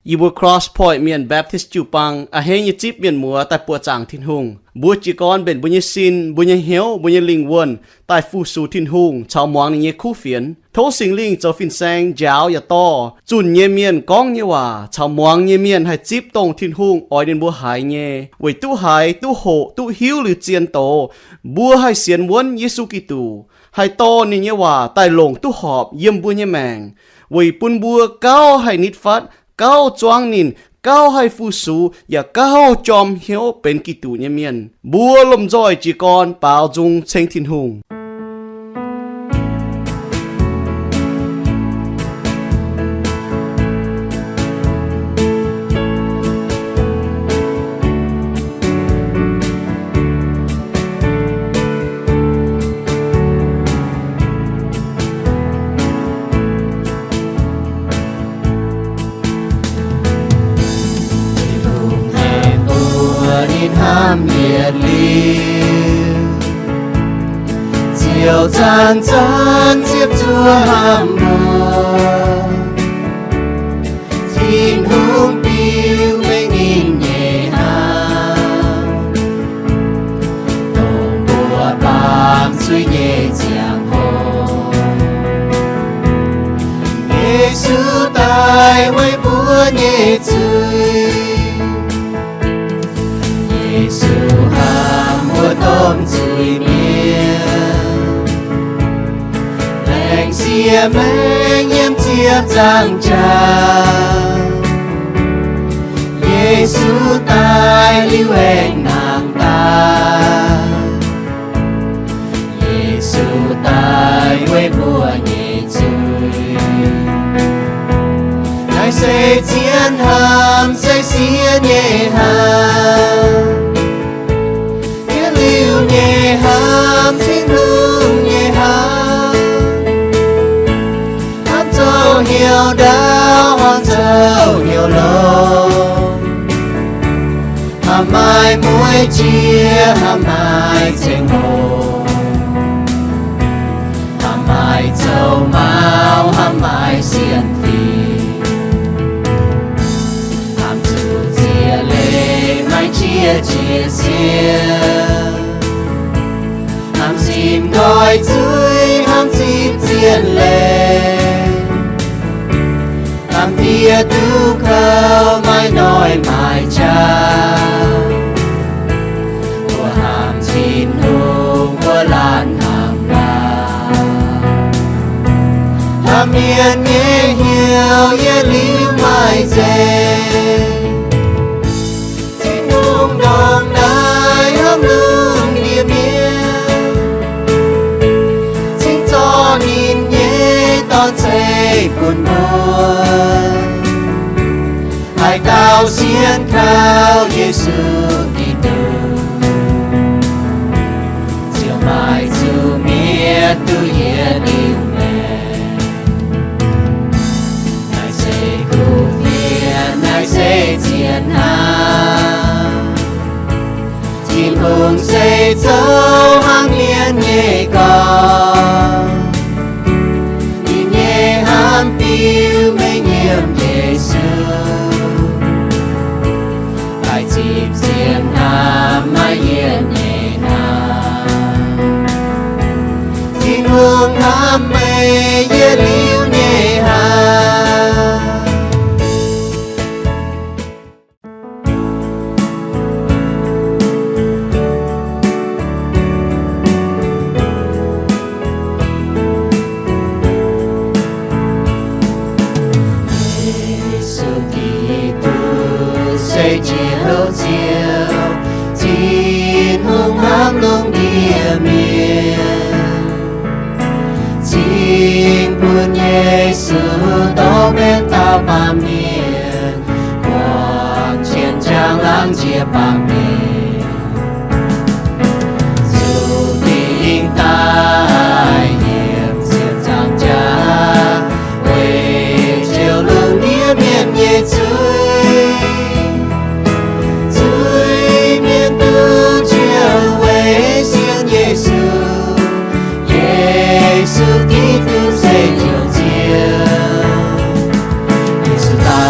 Yie mbuo Cross Point Mienh Baptist jiu-baang a'hneiv nyei zipv mienh muoz daaih buoqc zaangc Tin-Hungh. Mbuo jiez gorn mbenc mbuo nyei sin, mbuo nyei hnyouv, mbuo nyei lingh wuonh daaih fu-sux Tin-Hungh caux muangx ninh nyei kuv fienx. Tov Singx Lingh zoux fin-saeng njaaux yaac dorh zunh nyei mienh gorngv nyei waac caux muangx nyei mienh haih zipv dongh Tin-Hungh oix ninh mbuo haiz nyei, weic duqv haiz, duqv hoqc, duqv hiuv liuz zien doz, mbuo haih sienx wuonv Yesu Giduc, haih dorh ninh nyei waac daaih longc duqv horpc yiem mbuo nyei maengc, weic bun mbuo gauh haih nitv fatv, gauh zuangv ninh, gauh haih fu-sux, yaac gauh jorm hnyouv benx Giduc nyei mienh. Mbuo lomh nzoih jiez gorn baaux nzung ceng Tin-Hungh. Tin-Hungh nyei mbuox ninh hnamv yietc liuz, ziouc zanc-zanc ziepc zuoqv hnamv mbuo. Tin-Hungh biux mengh ninh nyei hnamv, dongh mbuo baamz zuiz nyei ziangh hoc, Yesu daaih weic mbuo nyei zuiz. Yesu hnamv mbuo domh zuiz-mienh, laengz sieqv maengh yiem ziepc nzaangc jaax. Yesu daaih liuz aengx nangh daaih. Yesu daaih weic mbuo nyei zuiz. Naaiv se zien hnamv, se siev nyei hnamv. Yietc liuz nyei hnamv, Tin-Hungh nyei hnamv. Hnamv zoux hnyouv ndaauv, hnamv zoux hnyouv longx. Hnamv maaih mueiz jiex, hnamv maaih ceng-hlo, hnamv maaih zoux maux, hnamv maaih sienx fim. Hnamv zuqc ziex leiz maaih jiex jiex sienx. Hnamv zipv nqoi zuiz, hnamv zipv zien leiz. Hnamv diex duqv kouv maaih noic maaih qaqv. Mbuo hnamv Tin-Hungh, mbuo laanh hnamv laangz. Hnamv mienh nyei hnyouv yietc liuz maaih nzengc. Tin-Hungh ndongc naaiv hnamv lungh ndiev mienh, cingx zorqv ninh nyei Dorn ceix bun mbuo. Haaix dauh sienx kaux Yesu Giduc, ziouc maaih zuqc mietc duqv yietc liuz maengc. Naaiv se kuv fienx, naaiv se zien hnamv. Tin-Hungh se zoux hnangv mienh nyei gorx. Ninh nyei hnamv biux mengh yiem Yesu, daaih zipv zien hnamv maiv yienc nyei hnamv. Tin-Hungh hnamv meih yietc liuz nyei hnamv. Yesu Giduc se Ziouv Ziouv, Tin-Hungh hnamv lungh ndiev mienh. Cingx bun Yesu dorh benx dauh baamh mienh, guangc jienv njang laangz jiex baamh mienh, zuqc dingc daaih yiem ziepc nzaangc jaax, weic jouh lungh ndiev mienh nyei zuiz. Zuiz-mienh duqv Ziouv weic sienx Yesu. Yesu Giduc se Ziouv Ziouv. Yesu daaih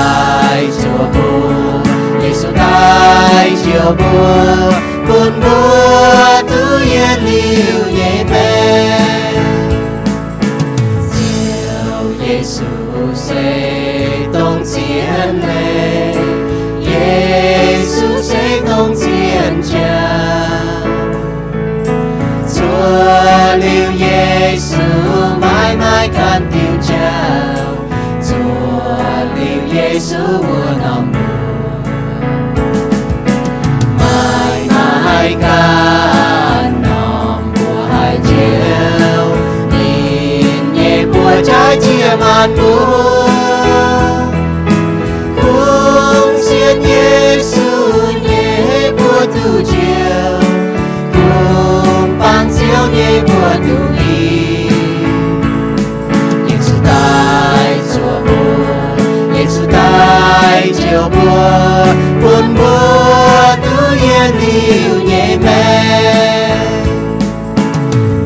mbuo, bun mbuo duqv yietc liuz nyei maengc. Ziouv Yesu se dongh zien leiz, Yesu se dongh zien jauv. Zuov liuz Yesu, maaih maaih ganh diuh jauv. Zuov liuz Yesu wuov norm mbuox, maaih maaih ganh norm mbuox haih njoux. Ninh nyei buoz jaaix jiex maanc mbuo. Kungx sienx Yesu nyei mbuo duqv njoux, kungx bangc Ziouv nyei mbuo duqv lingh. Yesu daaih zuov mbuo, Yesu daaih njoux mbuo, bun mbuo duqv yietc liuz nyei maengc.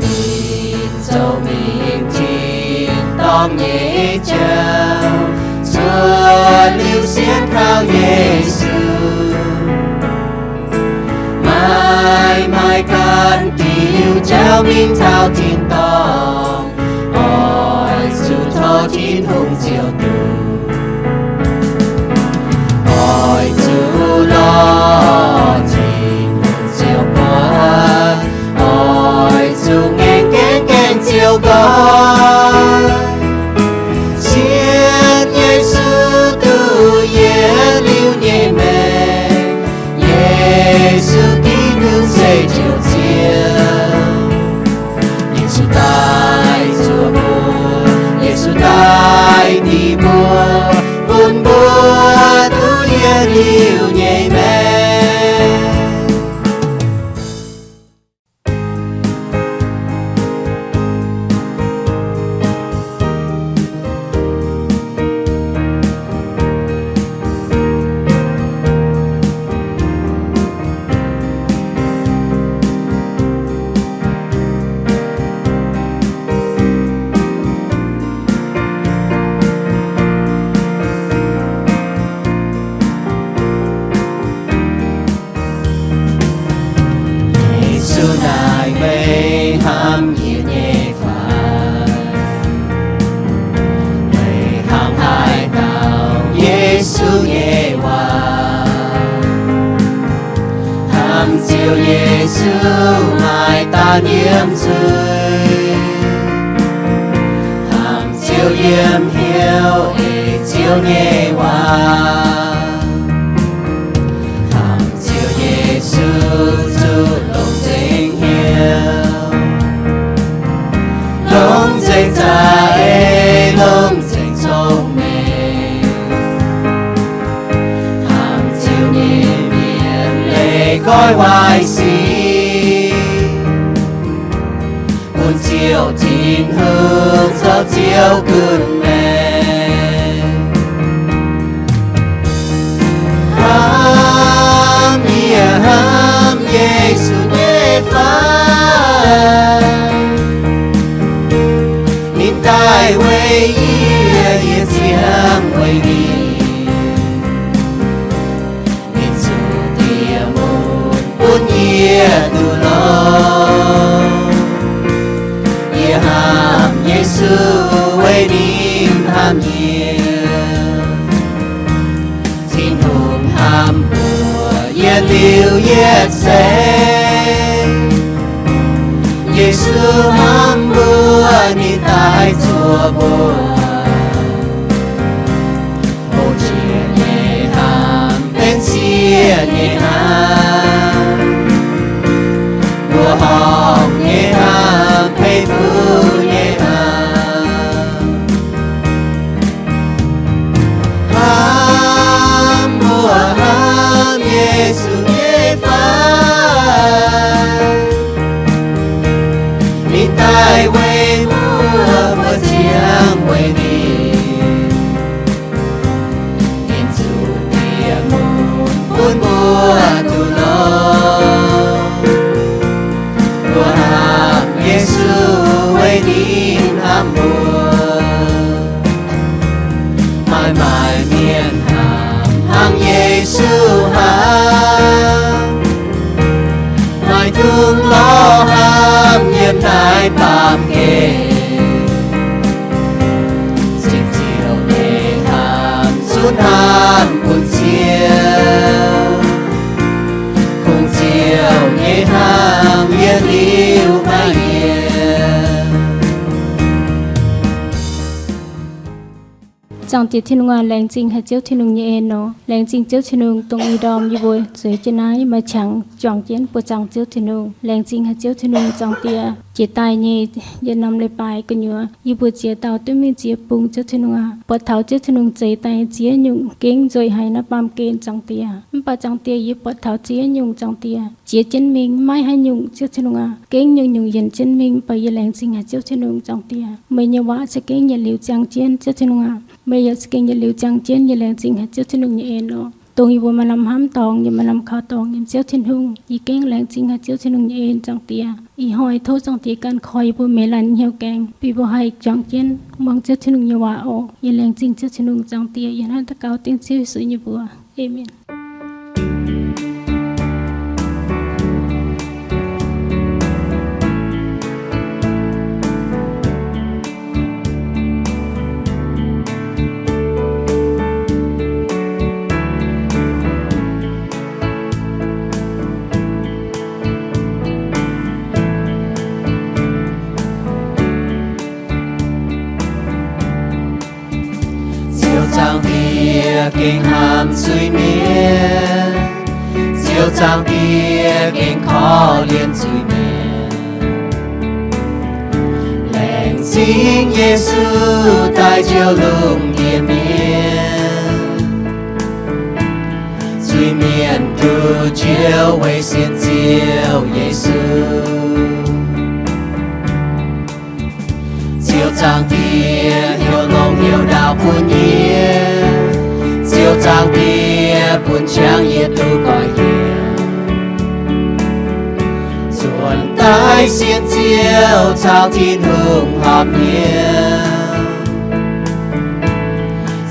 Ninh zoux mingh tin-dorngh nyei jauv, zuov liuz sienx kaux Yesu, maaih maaih ganh diuh jauv mingh taux tin-dorngh. Oix zuqc tov Tin-Hungh Ziouv duqv, oix zuqc lorz Tin-Hungh Ziouv buatc, oix zuqc ngaengc gaengh gaengh Ziouv nqoi. Sienx Yesu duqv yietc liuz nyei maengc, Yesu Giduc se Njoux Ziouv. Yesu daaih zuov mbuo, Yesu daaih nitv mbuo, bun mbuo duqv yietc liuz nyei maengc. Yesu naaic meih hnamv yie nyei fai? Meih hnangv haaix dauh Yesu nyei waac? Hnamv Ziouv Yesu maaih daaih yiem nzuih. Hnamv Ziouv yiem hnyouv ei Ziouv nyei waac. Hnamv Ziouv Yesu zuqc longc nzengc hnyouv, longc nzengc za'eix, longc nzengc cong-mengh. Hnamv Ziouv nyei mienh leih goiv waaic sic, bun Ziouv Tin-Hungh zoux Ziouv gunv maengc. Hnamv yie, hnamv Yesu nyei fai? Ninh daaih weic yie, yie ziangh weic ninh. Ninh zuqc dieh mun bun yie duqv longx. Yie hnamv Yesu weic ninh hnamv yie. Tin-Hungh hnamv mbuo yietc liuz yietc seix. Yesu hnamv mbuo, ninh daaih zuov mbuo. Houh jiex nyei hnamv, benx sieqv nyei hnamv, mbuoqc horngh nyei hnamv, peix fuqv nyei hnamv. Hnamv mbuo, hnamv Yesu nyei fai? Ninh daaih weic mbuo, mbuo ziangh weic ninh. Ninh zuqc dieh mun bun mbuo duqv longx. Mbuo hnamv Yesu weic ninh hnamv mbuo. Maaih maaih mienh hnamv hnangv Yesu hnamv. naaiv baamh gen, cingx ziouc nyei hnamv zunv hnamv bun Ziouv, kungx Ziouv nyei hnamv yietc liuz maiv yiem. Zaangc Diex Tin-Hungh aac, laengz zingh haic Ziouv Tin-Hungh nyei en nor. Laengz zingh Ziouv Tin-Hungh dongh ih ndorm yie mbuo zueiz jienv naaiv maaih qangx juangc jienv buoqc zaangc Ziouv Tin-Hungh. Laengz zingh haic Ziouv Tin-Hungh, Zaangc Diex. Jiex daaih nyei yietc norm leiz-baaix gu'nyuoz, yie mbuo ziex dauh duqv mingh ziex bung, Ziouv Tin-Hungh aac. Buatc taux Ziouv Tin-Hungh zeix daaih ziex nyungc gengh nzueic haic naaiv baamh gen, Zaangc Diex. Mv baac Zaangc Diex, yie buatc taux ziex nyungc, Zaangc Diex, jiex jienv mingh maiv haaix nyungc, Ziouv Tin-Hungh aac. Gengh nyungc-nyungc yienc jienv mingh, mv baac yie laengz zingh haic Ziouv Tin-Hungh, Zaangc Diex. Meih nyei waac se gengh yietc liuz ziangh jienv, Ziouv Tin-Hungh aac. Meih yaac se gengh yietc liuz ziangh jienv. Yie laengz zingh haic Ziouv Tin-Hungh nyei en nor. Dongh yie mbuo maaih lamh hnamv dorngx, yie maaih lamh kaux dorngx yiem Ziouv Tin-Hungh, yie gengh laengz zingh haic Ziouv Tin-Hungh nyei en, Zaangc Diex. Ih hnoi tov Zaangc Diex ganh koi yie mbuo meix laanh hnyouv gaengh, bun yie mbuo haih juangc jienv muangx Ziouv Tin-Hungh nyei waac oc. Yie laengz zingh Ziouv Tin-Hungh, Zaangc Diex. Yie hnamv daux gaux dengv Ziouv Yesu nyei mbuox. Aamen. Ziouv Zaangc Diex gengh hnamv zuiz-mienh, Ziouv Zaangc Diex gengh korv-lienh zuiz-mienh. Laengz zingh Yesu daaih njoux lungh ndiev mienh. Zuiz-mienh duqv njoux weic sienx Ziouv Yesu. Ziouv Zaangc Diex hnyouv longx hnyouv ndaauv bun yie. Ziouv Zaangc Diex bun qangx yie duqv goiv yiem. Nzuonx daaih sienx Ziouv caux Tin-Hungh horpc hnyouv.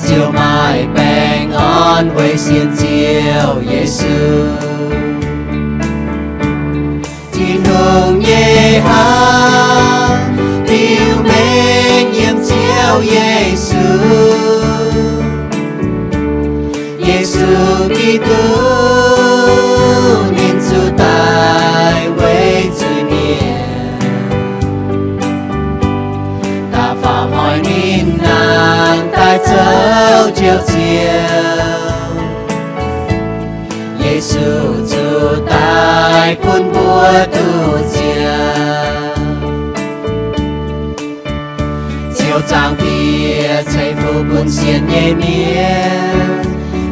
Ziouv maaih baengh orn weic sienx Ziouv Yesu. Tin-Hungh nyei hnamv biux mengh yiem Ziouv Yesu. Yesu Giduc ninh zuqc daaih weic zuiz-mienh, da'faanh hnoi ninh nangh daaih zoux Njoux Ziouv. Yesu zuqc daaih bun mbuo duqv ziangh. Ziouv Zaangc Diex ceix fuqv bun sienx nyei mienh.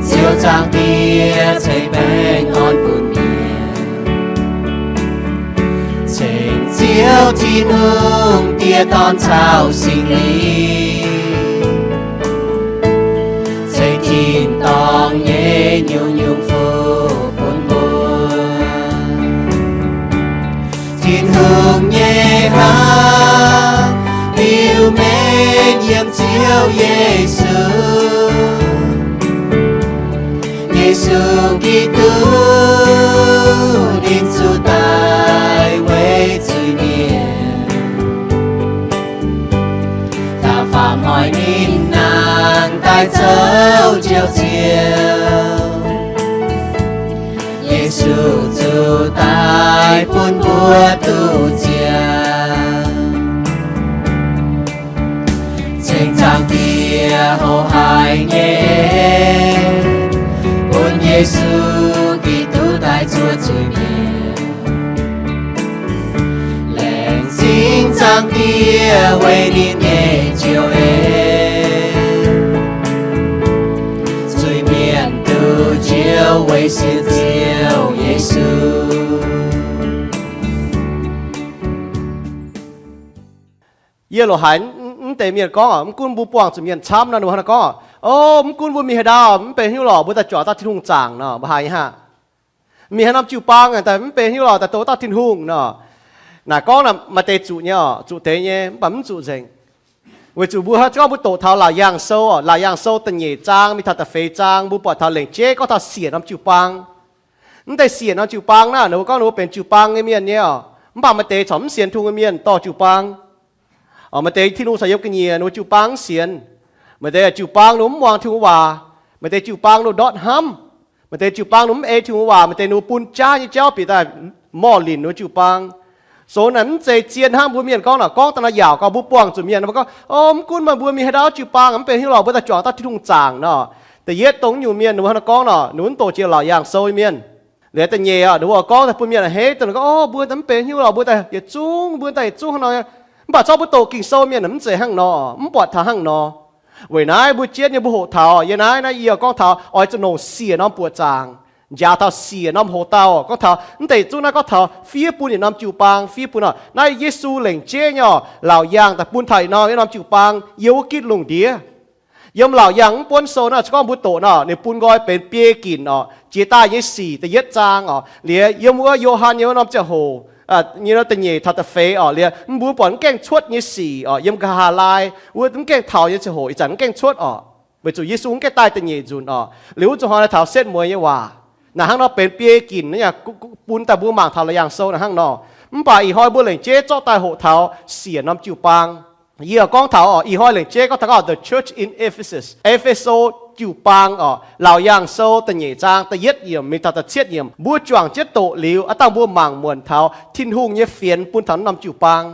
Ziouv Zaangc Diex ceix baengh orn bun mienh. Ceng Ziouv Tin-Hungh Diex, Dorn caux Singx Lingh, ceix tin-dorngh nyei nyungc-nyungc fuqv bun mbuo. Tin-Hungh nyei hnamv biux mengh yiem Ziouv Yesu. Yesu Giduc ninh zuqc daaih weic zuiz-mienh, da'faanh hnoi ninh nangh daaih zoux Njoux Ziouv. Yesu zuqc daaih bun mbuo duqv ziangh. Ceng Zaangc Diex hoqc haic nyei, bun Yesu Giduc daaih zuov zuiz-mienh. Laengz zingh Zaangc Diex weic ninh nyei Njoux En. Zuiz-mienh duqv njoux weic sienx Ziouv Yesu. Yie loc haiz mv deix mienh gorngv, mv gunv mbuo buangh zuqc mienh camv nor, ninh mbuo hnangv naaiv gorngv, o, mv gunv mbuo mingh haaix ndau mv benx haaix nyungc lorqc, mbuo daaih juangc dauh Tin-Hungh zaangc nor, mbuo haiz nyei hnangv. Mingh haaix norm jiu-baang daaih mv benx haaix nyungc lorqc, daaih doqc dauh Tin-Hungh nor. Naaic gorngv naaic maaih deix zuqc nyei oc, zuqc deix nyei, mv baac mv zuqc nzengc. Weic zuqc mbuo hnangv gorngv mbuo doqc taux Laauc Yaangh Sou oc, Laauc Yaangh Sou da'nyeic zaang mingh taux da'feix zaang, mbuo buatc taux lengc jeiv gorngv taux siec norm jiu-baang. Mv deix siec norm jiu-baang naaiv, ninh mbuo gorngv ninh mbuo benx jiu-baang nyei mienh nyei oc. Mv baac maaih deix corc mv sienx Tin-Hungh nyei mienh dorh jiu-baang. Maaih deix Tin-Hungh caux yiem ga'nyiec, ninh mbuo jiu-baang mv sienx. Maaih deix jiu-baang ninh mbuo mv muangx Tin-Hungh waac. Maaih deix jiu-baang ninh mbuo ndortv hnamv. Maaih deix jiu-baang ninh mbuo mv ei Tin-Hungh waac. Maaih deix ninh mbuo bun jaav nyei jauv bieqc daaih morh linc ninh mbuo jiu-baang. So naaic mv zeiz zien hnangv mbuo mienh gorngv nor, gorngv daaih naaiv yaauc gauh mbuo buangh zuqc mienh mbuo gorngv, o, mv gunv meih mbuo mingh haaix ndau jiu-baang mv benx haaix nyungc lorqc, mbuo daaih juangc dauh Tin-Hungh zaangc nor. Da'yietv dongh nyungc mienh ninh mbuo hnangv nor gorngv nor, ninh mbuo mv doqc jiex laauc yaangh sou nyei mienh. Liuz da'nyeic orqc, ninh mbuo gorngv daaih bun mienh a'hneiv daaih gorngv, o, mbuo mv benx haaix nyungc lorqc, mbuo daaih yietc zungv, mbuo daaih yietc zungv hnangv nor. Mv baac zorqv mbuo doqc Ging-Sou mienh mv zeiz hnangv nor, mv buatc taux hnangv nor. Weic naaiv mbuo jienv nyei mbuo hoqc taux, yie naaiv, naaiv yie gorngv taux oix zuqc longc siec norm buoqc zaangc, njaaux taux siec norm hoc-dauh. Gorngv taux mv deix zungv naaiv gorngv taux fiev bun yietc norm jiu-baang, fiev bun orqc. Naaiv Yesu lengc jeiv nyei orqc, laauc yaangh daaih bun taux yietc norm, yietc norm jiu-baang, yiem wuov gitv lungh ndiev. Yiem laauc yaangh mv buonv sou naaiv, se gorngv mbuo doqc nor, ninh bun nqoi benx biei ginc orqc, jiex daaih nyei sic da'yietv zaang orqc. Liuz yiem wuov Yo^han nyei wuov norm ziangh hoc, nyei norm da'nyeic taux da'feix orqc. Liuz mbuo buatc mv gaengh cuotv nyei sic orqc, yiem nqa'haav laai wuov mv gaengh taux nyei ziangh hoc ih zanc mv gaengh cuotv orqc, weic zuqc Yesu mv gaengh daaih da'nyeic nzunc orqc. Liuz wuov zuqc hnoi naaiv taux setv mueiz nyei waac, naaic hnangv nor benx biei ginc naaiv, bun daaih mbuo mangc taux laauc yaangh sou naaic hnangv nor. Mv baac ih hnoi mbuo lengc jeiv zorqv daaih hoqc taux siec norm jiu-baang. Yie gorngv taux orqc, ih hnoi lengc jeiv gorngv taux orqc, the church in Ephesus, E^fe^so jiu-baang orqc. Laauc yaangh sou da'nyeic zaang da'yietv yiemc mingh taux da'cietv yiemc, mbuo juangc jienv doqc liuz, aav dangh mbuo mangc muonc taux Tin-Hungh nyei fienx bun taux norm jiu-baang.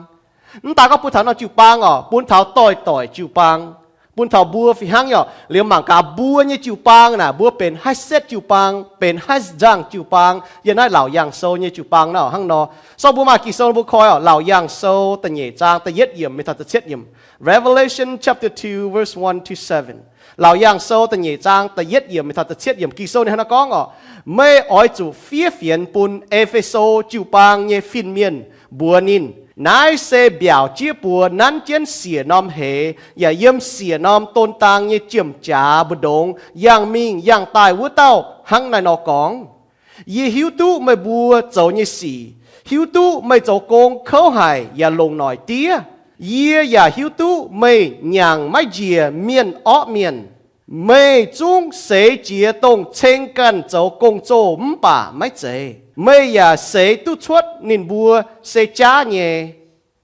Mv daaih gorngv bun taux norm jiu-baang orqc, bun taux doix-doic jiu-baang, bun taux mbuo fih hnangv nyei orqc. Liuz mangc gaax mbuo nyei jiu-baang naaic, mbuo benx haih setv jiu-baang, benx haih nzangh jiu-baang yiem naaiv laauc yaangh sou nyei jiu-baang naaiv hnangv nor. So mbuo maaih Ging-Sou mbuo koi orqc, laauc yaangh sou da'nyeic zaang da'yietv yiemc mingh taux da'cietv yiemc. Revelation chapter two, verse one to seven. Laauc yaangh sou da'nyeic zaang da'yietv yiemc mingh taux da'cietv yiemc, Ging-Sou ninh hnangv naaiv gorngv orqc, meih oix zuqc fiev fienx bun E^fe^so jiu-baang nyei fin-mienh, mbuox ninh, naaiv se mbiaauc jieqv buoz nanv jienv siec norm hleix yaac yiem siec norm don daang nyei jiem-jaax mbu'ndongx yangh mingh yangh daaih wuov dauh hnangv naaiv nor gorngv. Yie hiuv duqv meih mbuo zoux nyei sic, hiuv duqv meih zoux gong kouv haic yaac longc noic diev. Yie yaac hiuv duqv meih nyaangc maiv njiec mienh orqv mienh. Meih zungv seix jiez dongh ceng ganh zoux gong-zoh mv baac maiv zeiz. Meih yaac seix duqv cuotv ninh mbuo se jaav nyei.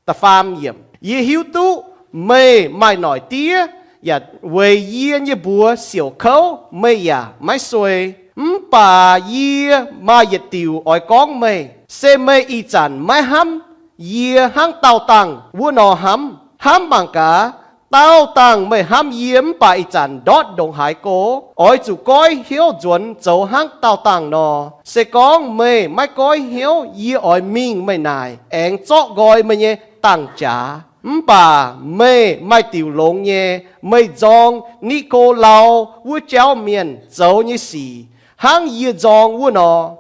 Da'faam yiemc, yie hiuv duqv meih maaih noic diev, yaac weic yie nyei mbuox siouc kouv meih yaac maiv suei. Mv baac yie maaih yietc diuc oix gorngv meih, se meih ih zanc maiv hnamv yie hnangv daauh dangh wuov nor hnamv. Hnamv mangc gaax, daauh dangh meih hnamv yie mv baac ih zanc ndortv ndongc haaix go, oix zuqc goiv hnyouv nzuonx zoux hnangv daauh dangh nor. Se gorngv meih maiv goiv hnyouv, yie oix mingh meih naaic aengx zorqv nqoi meih nyei dangh jaax. Mv baac meih maaih diuc longx nyei. Meih nzorng Ni^ko^lau wuov jauv mienh zoux nyei sic hnangv yie nzorng wuov nor.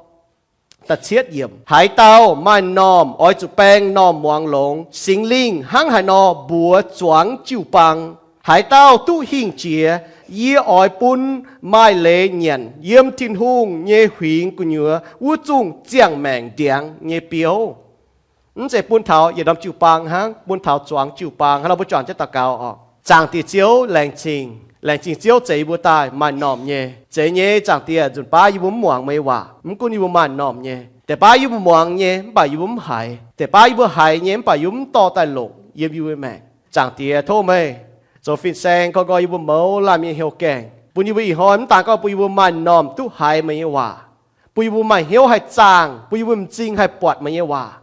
Haaix dauh maaih normh oix zuqc baeng normh muangx longx. Singx Lingh hnangv haaix nor mbuox zuangx jiu-baang. Haaix dauh duqv hingh jiex, yie oix bun maaih leiz nyanc yiem Tin-Hungh nyei huingx gu'nyuoz wuov zungh ziangh maengc ndiangx nyei biouv. Mv zeiz bun taux yietc norm jiu-baang hnangv, bun taux zuangx jiu-baang hnangv nor. Mbuo juangc jienv daux gaux oc. Zaangc Diex Ziouv, laengz zingh. Laengz zingh Ziouv zeix yie mbuo daaih maaih normh nyei. Zeiz nyei, Zaangc Diex, nzunc baav yie mbuo mv muangx meih nyei waac, mv gunv yie mbuo maaih normh nyei. Deix baav yie mbuo muangx nyei mv baac yie mbuo mv haiz. Deix baav yie mbuo haiz nyei mv baac yie mbuo mv dorh daaih longc yiem yie mbuo maengc. Zaangc Diex, tov meih zoux fin-saeng koi nqoi yie mbuo mouz laanh mienh nyei hnyouv gaengh, bun yie mbuo ih hnoi mv daan gorngv bun yie mbuo maaih normh duqv haiz meih nyei waac, bun yie mbuo maaih hnyouv haih zaangh, bun yie mbuo m'zing haih buatc meih nyei waac.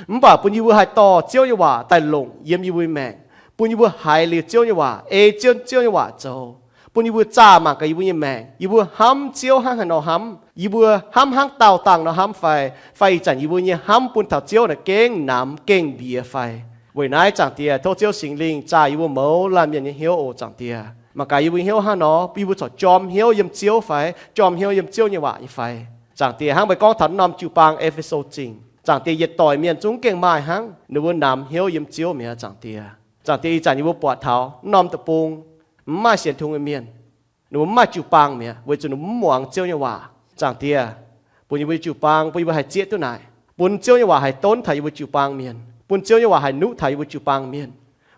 Mv baac bun yie mbuo haih dorh Ziouv nyei waac daaih longc yiem yie mbuo nyei maengc, bun yie mbuo haiz liuz Ziouv nyei waac, ei Ziouv, Ziouv nyei waac zoux, bun yie mbuo zaah mangc gaax yie mbuo nyei maengc, yie mbuo hnamv Ziouv hnangv haaix nor hnamv, yie mbuo hnamv hnangv daauh dangh nor hnamv fai, fai ih zanc yie mbuo nyei hnamv bun taux Ziouv naaic gengh namx gengh mbiex fai. Weic naaiv, Zaangc Diex, tov Ziouv Singx Lingh zaah yie mbuo mouz laanh mienh nyei hnyouv oc, Zaangc Diex. Mangc gaax yie mbuo hnyouv hnangv nor, bun yie mbuo corc jorm hnyouv yiem Ziouv fai, jorm hnyouv yiem Ziouv nyei waac nyei fai. Zaangc Diex, hnangv meih gorngv taux norm jiu-baang E^fe^so Zingh, Zaangc Diex, yietc doic mienh zungv gengh maaih hnangv, ninh mbuo namx hnyouv yiem Ziouv mi'aqv, Zaangc Diex. Zaangc Diex, ih zanc yie mbuo buatc taux norm deic-bung mv maaih sienx Tin-Hungh nyei mienh, ninh mbuo mv maaih jiu-baang mi'aqv, weic zuqc ninh mbuo mv muangx Ziouv nyei waac. Zaangc Diex, bun yie mbuo nyei jiu-baang, bun yie mbuo haih zieqv duqv naaic, bun Ziouv nyei waac haih donv taux yie mbuo jiu-baang mienh, bun Ziouv nyei waac haih nuqv taux yie mbuo jiu-baang mienh,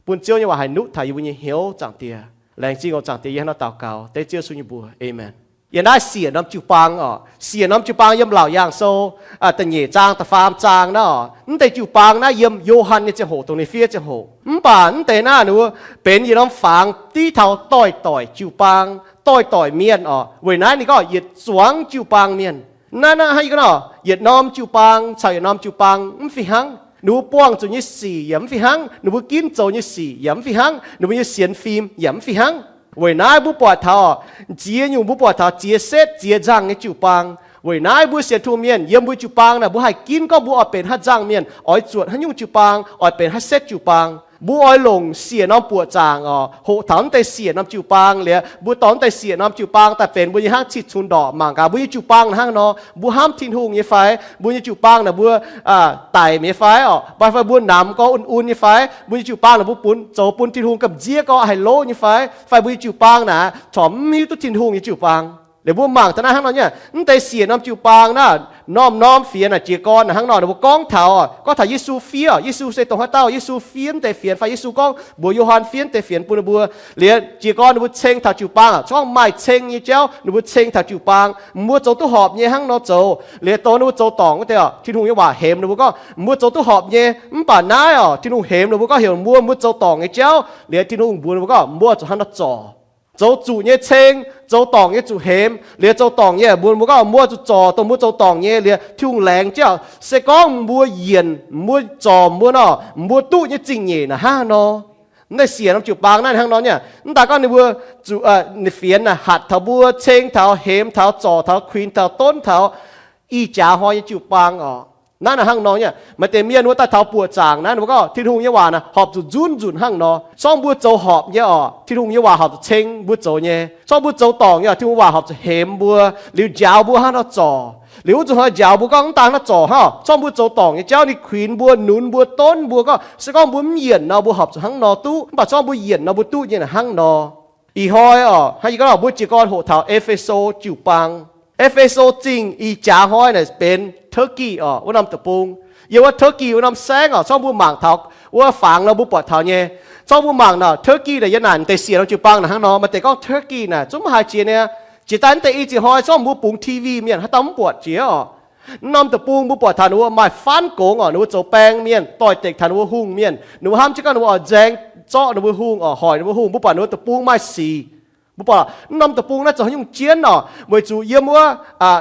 bun Ziouv nyei waac haih nuqv taux yie mbuo nyei hnyouv, Zaangc Diex. Laengz zingh oc, Zaangc Diex, yie hnangv nor daux gaux dengv Ziouv Yesu nyei mbuox. Aamen. Yiem naaiv siec norm jiu-baang oc. Siec norm jiu-baang yiem Laauc Yaangh Sou da'nyeic zaang da'faam zaang naaiv oc. Mv deix jiu-baang naaiv yiem Yo^han nyei ziangh hoc dongh ninh fiev ziangh hoc. Mv baac mv deix naaiv ninh mbuo benx yietc norm fangx div taux doix-doic jiu-baang, doix-doic mienh oc. Weic naaiv ninh gorngv yietc zuangx jiu-baang mienh. Naaiv, naaiv hnangv yie gorngv nor, yietc norm jiu-baang caux yietc norm jiu-baang mv fih hnangv. Ninh mbuo buangh zuqc nyei sic yaac mv fih hnangv. Ninh mbuo ginv zoux nyei sic yaac mv fih hnangv. Ninh mbuo nyei sienx fim yaac mv fih hnangv. Weic naaiv mbuo buatc taux ziex nyungc, mbuo buatc taux ziex setv ziex nzangh nyei jiu-baang. Weic naaiv mbuo sienx Tin-Hungh mienh yiem mbuo jiu-baang naaic, mbuo haih ginv gorngv mbuo oix benx haaix nzangh mienh, oix zuotc haaix nyungc jiu-baang, oix benx haaix setv jiu-baang. Mbuo oix longc siec norm buoqc zaangc oc, hoqc taux mv deix siec norm jiu-baang liuz, mbuo dorh mv deix siec norm jiu-baang daaih benx mbuo nyei hnangv cih cunx ndorqc. Mangc gaax mbuo nyei jiu-baang naaic hnangv nor, mbuo hnamv Tin-Hungh nyei fai? Mbuo nyei jiu-baang naaic mbuo daic mi'aqv fai oc, mv baac fai mbuo namx gorx un-un nyei fai? Mbuo nyei jiu-baang naaic mbuo bun zoux bun Tin-Hungh gamh nziev gorx haih lov nyei fai? Fai mbuo nyei jiu-baang naaic corc mv hiuv duqv Tin-Hungh nyei jiu-baang. Liuz mbuo mangc taux naaiv hnangv nor nyei, mv deix siec norm jiu-baang naaic, norm-norm fienx naaic jiez gorn naaic hnangv nor, ninh mbuo gorngv taux, gorngv taux Yesu fiev, Yesu se dongh haaix dauh, Yesu fiev mv deix fienx fai Yesu gorngv mbuox Yo^han fiev mv deix fienx bun ninh mbuo. Liuz jiez gorn ninh mbuo ceng taux jiu-baang, gorngv maaih ceng nyei jauv ninh mbuo ceng taux jiu-baang, mbuo zoux duqv horpc nyei hnangv nor zoux. Liuz dongh ninh mbuo zoux dorngc wuov deix, Tin-Hungh nyei waac hemx ninh mbuo gorngv mbuo zoux duqv horpc nyei. Mv baac naaiv oc, Tin-Hungh hemx ninh mbuo gorngv heuc mbuo, mbuo zoux dorngc nyei jauv. Liuz Tin-Hungh mbuox ninh mbuo gorngv mbuo zuqc hnangv nor zorc. Zoux zuqc nyei ceng, zoux dorngc nyei zuqc hemx. Liuz zoux dorngc nyei mbuox mbuo gorngv mbuo zuqc zorc dongh mbuo zoux dorngc nyei. Liuz Tin-Hungh laengz jienv, se gorngv mbuo yienc, mbuo zorc mbuo nor, mbuo duqv nyei zingh nyeic naaic hnangv nor. Mv deix siec norm jiu-baang naaiv hnangv nor nyei. Mv daaih gorngv ninh mbuo zuqc, ninh fienx naaic hatc taux mbuo, ceng taux, hemx taux, zorc taux, kuinx taux, donv taux ih jaax hnoi nyei jiu-baang oc. Naaiv naaic hnangv nor nyei. Maaih deix mienh wuov daaih taux buoqc zaangc naaiv, ninh mbuo gorngv Tin-Hungh nyei waac naaic horpc zuqc nzunv nzunc hnangv nor. Zorngv mbuo zoux horpc nyei oc, Tin-Hungh nyei waac horpc zuqc ceng mbuo zoux nyei. Zorngv mbuo zoux dorngc nyei oc, Tin-Hungh waac horpc zuqc hemx mbuo, liuz njaaux mbuo hnangv nor zorc. Liuz wuov zuqc hnoi njaaux mbuo gorngv mv daan hnangv zorc hnangv, zorngv mbuo zoux dorngc nyei jauv ninh kuinx mbuo, nunz mbuo, donv mbuo gorngv, se gorngv mbuo mv yienc nor, mbuo horpc zuqc hnangv nor duqv. Mv baac zorngv mbuo yienc nor, mbuo duqv nyei naaic hnangv nor. Ih hnoi oc, hnangv yie gorngv mbuo jiez gorn hoqc taux E^fe^so jiu-baang. E^fe^so Zingh ih jaax hnoi naaic benx Turkey oc, wuov norm deic-bung. Yiem wuov Turkey wuov norm saengv oc, zorngv mbuo mangc taux wuov fangx nor mbuo buatc taux nyei. Zorngv mbuo mangc naaic Turkey naaic yiem naaic deix siec norm jiu-baang naaic hnangv nor, maaih deix gorngv Turkey naaic zungv maiv haiz jiex niaa. Jiex daaih mv deix i ziex hnoi zorngv mbuo bungx T V mienh haaix dauh mv buatc jiex oc. Wuov norm deic-bung mbuo buatc taux ninh mbuo maaih faanv gongx oc, ninh mbuo zoux baeng mienh, doix-dekc taux ninh mbuo hungh mienh. Ninh mbuo hnamv jienv gorngv ninh mbuo oix nzaeng zorqv ninh mbuo hungh oc, hoic ninh mbuo hungh. Mbuo buatc ninh mbuo deic-bung maaih sic. Mbuo buatc wuov norm deic-bung naaiv zoux haaix nyungc jienv oc, weic zuqc yiem wuov,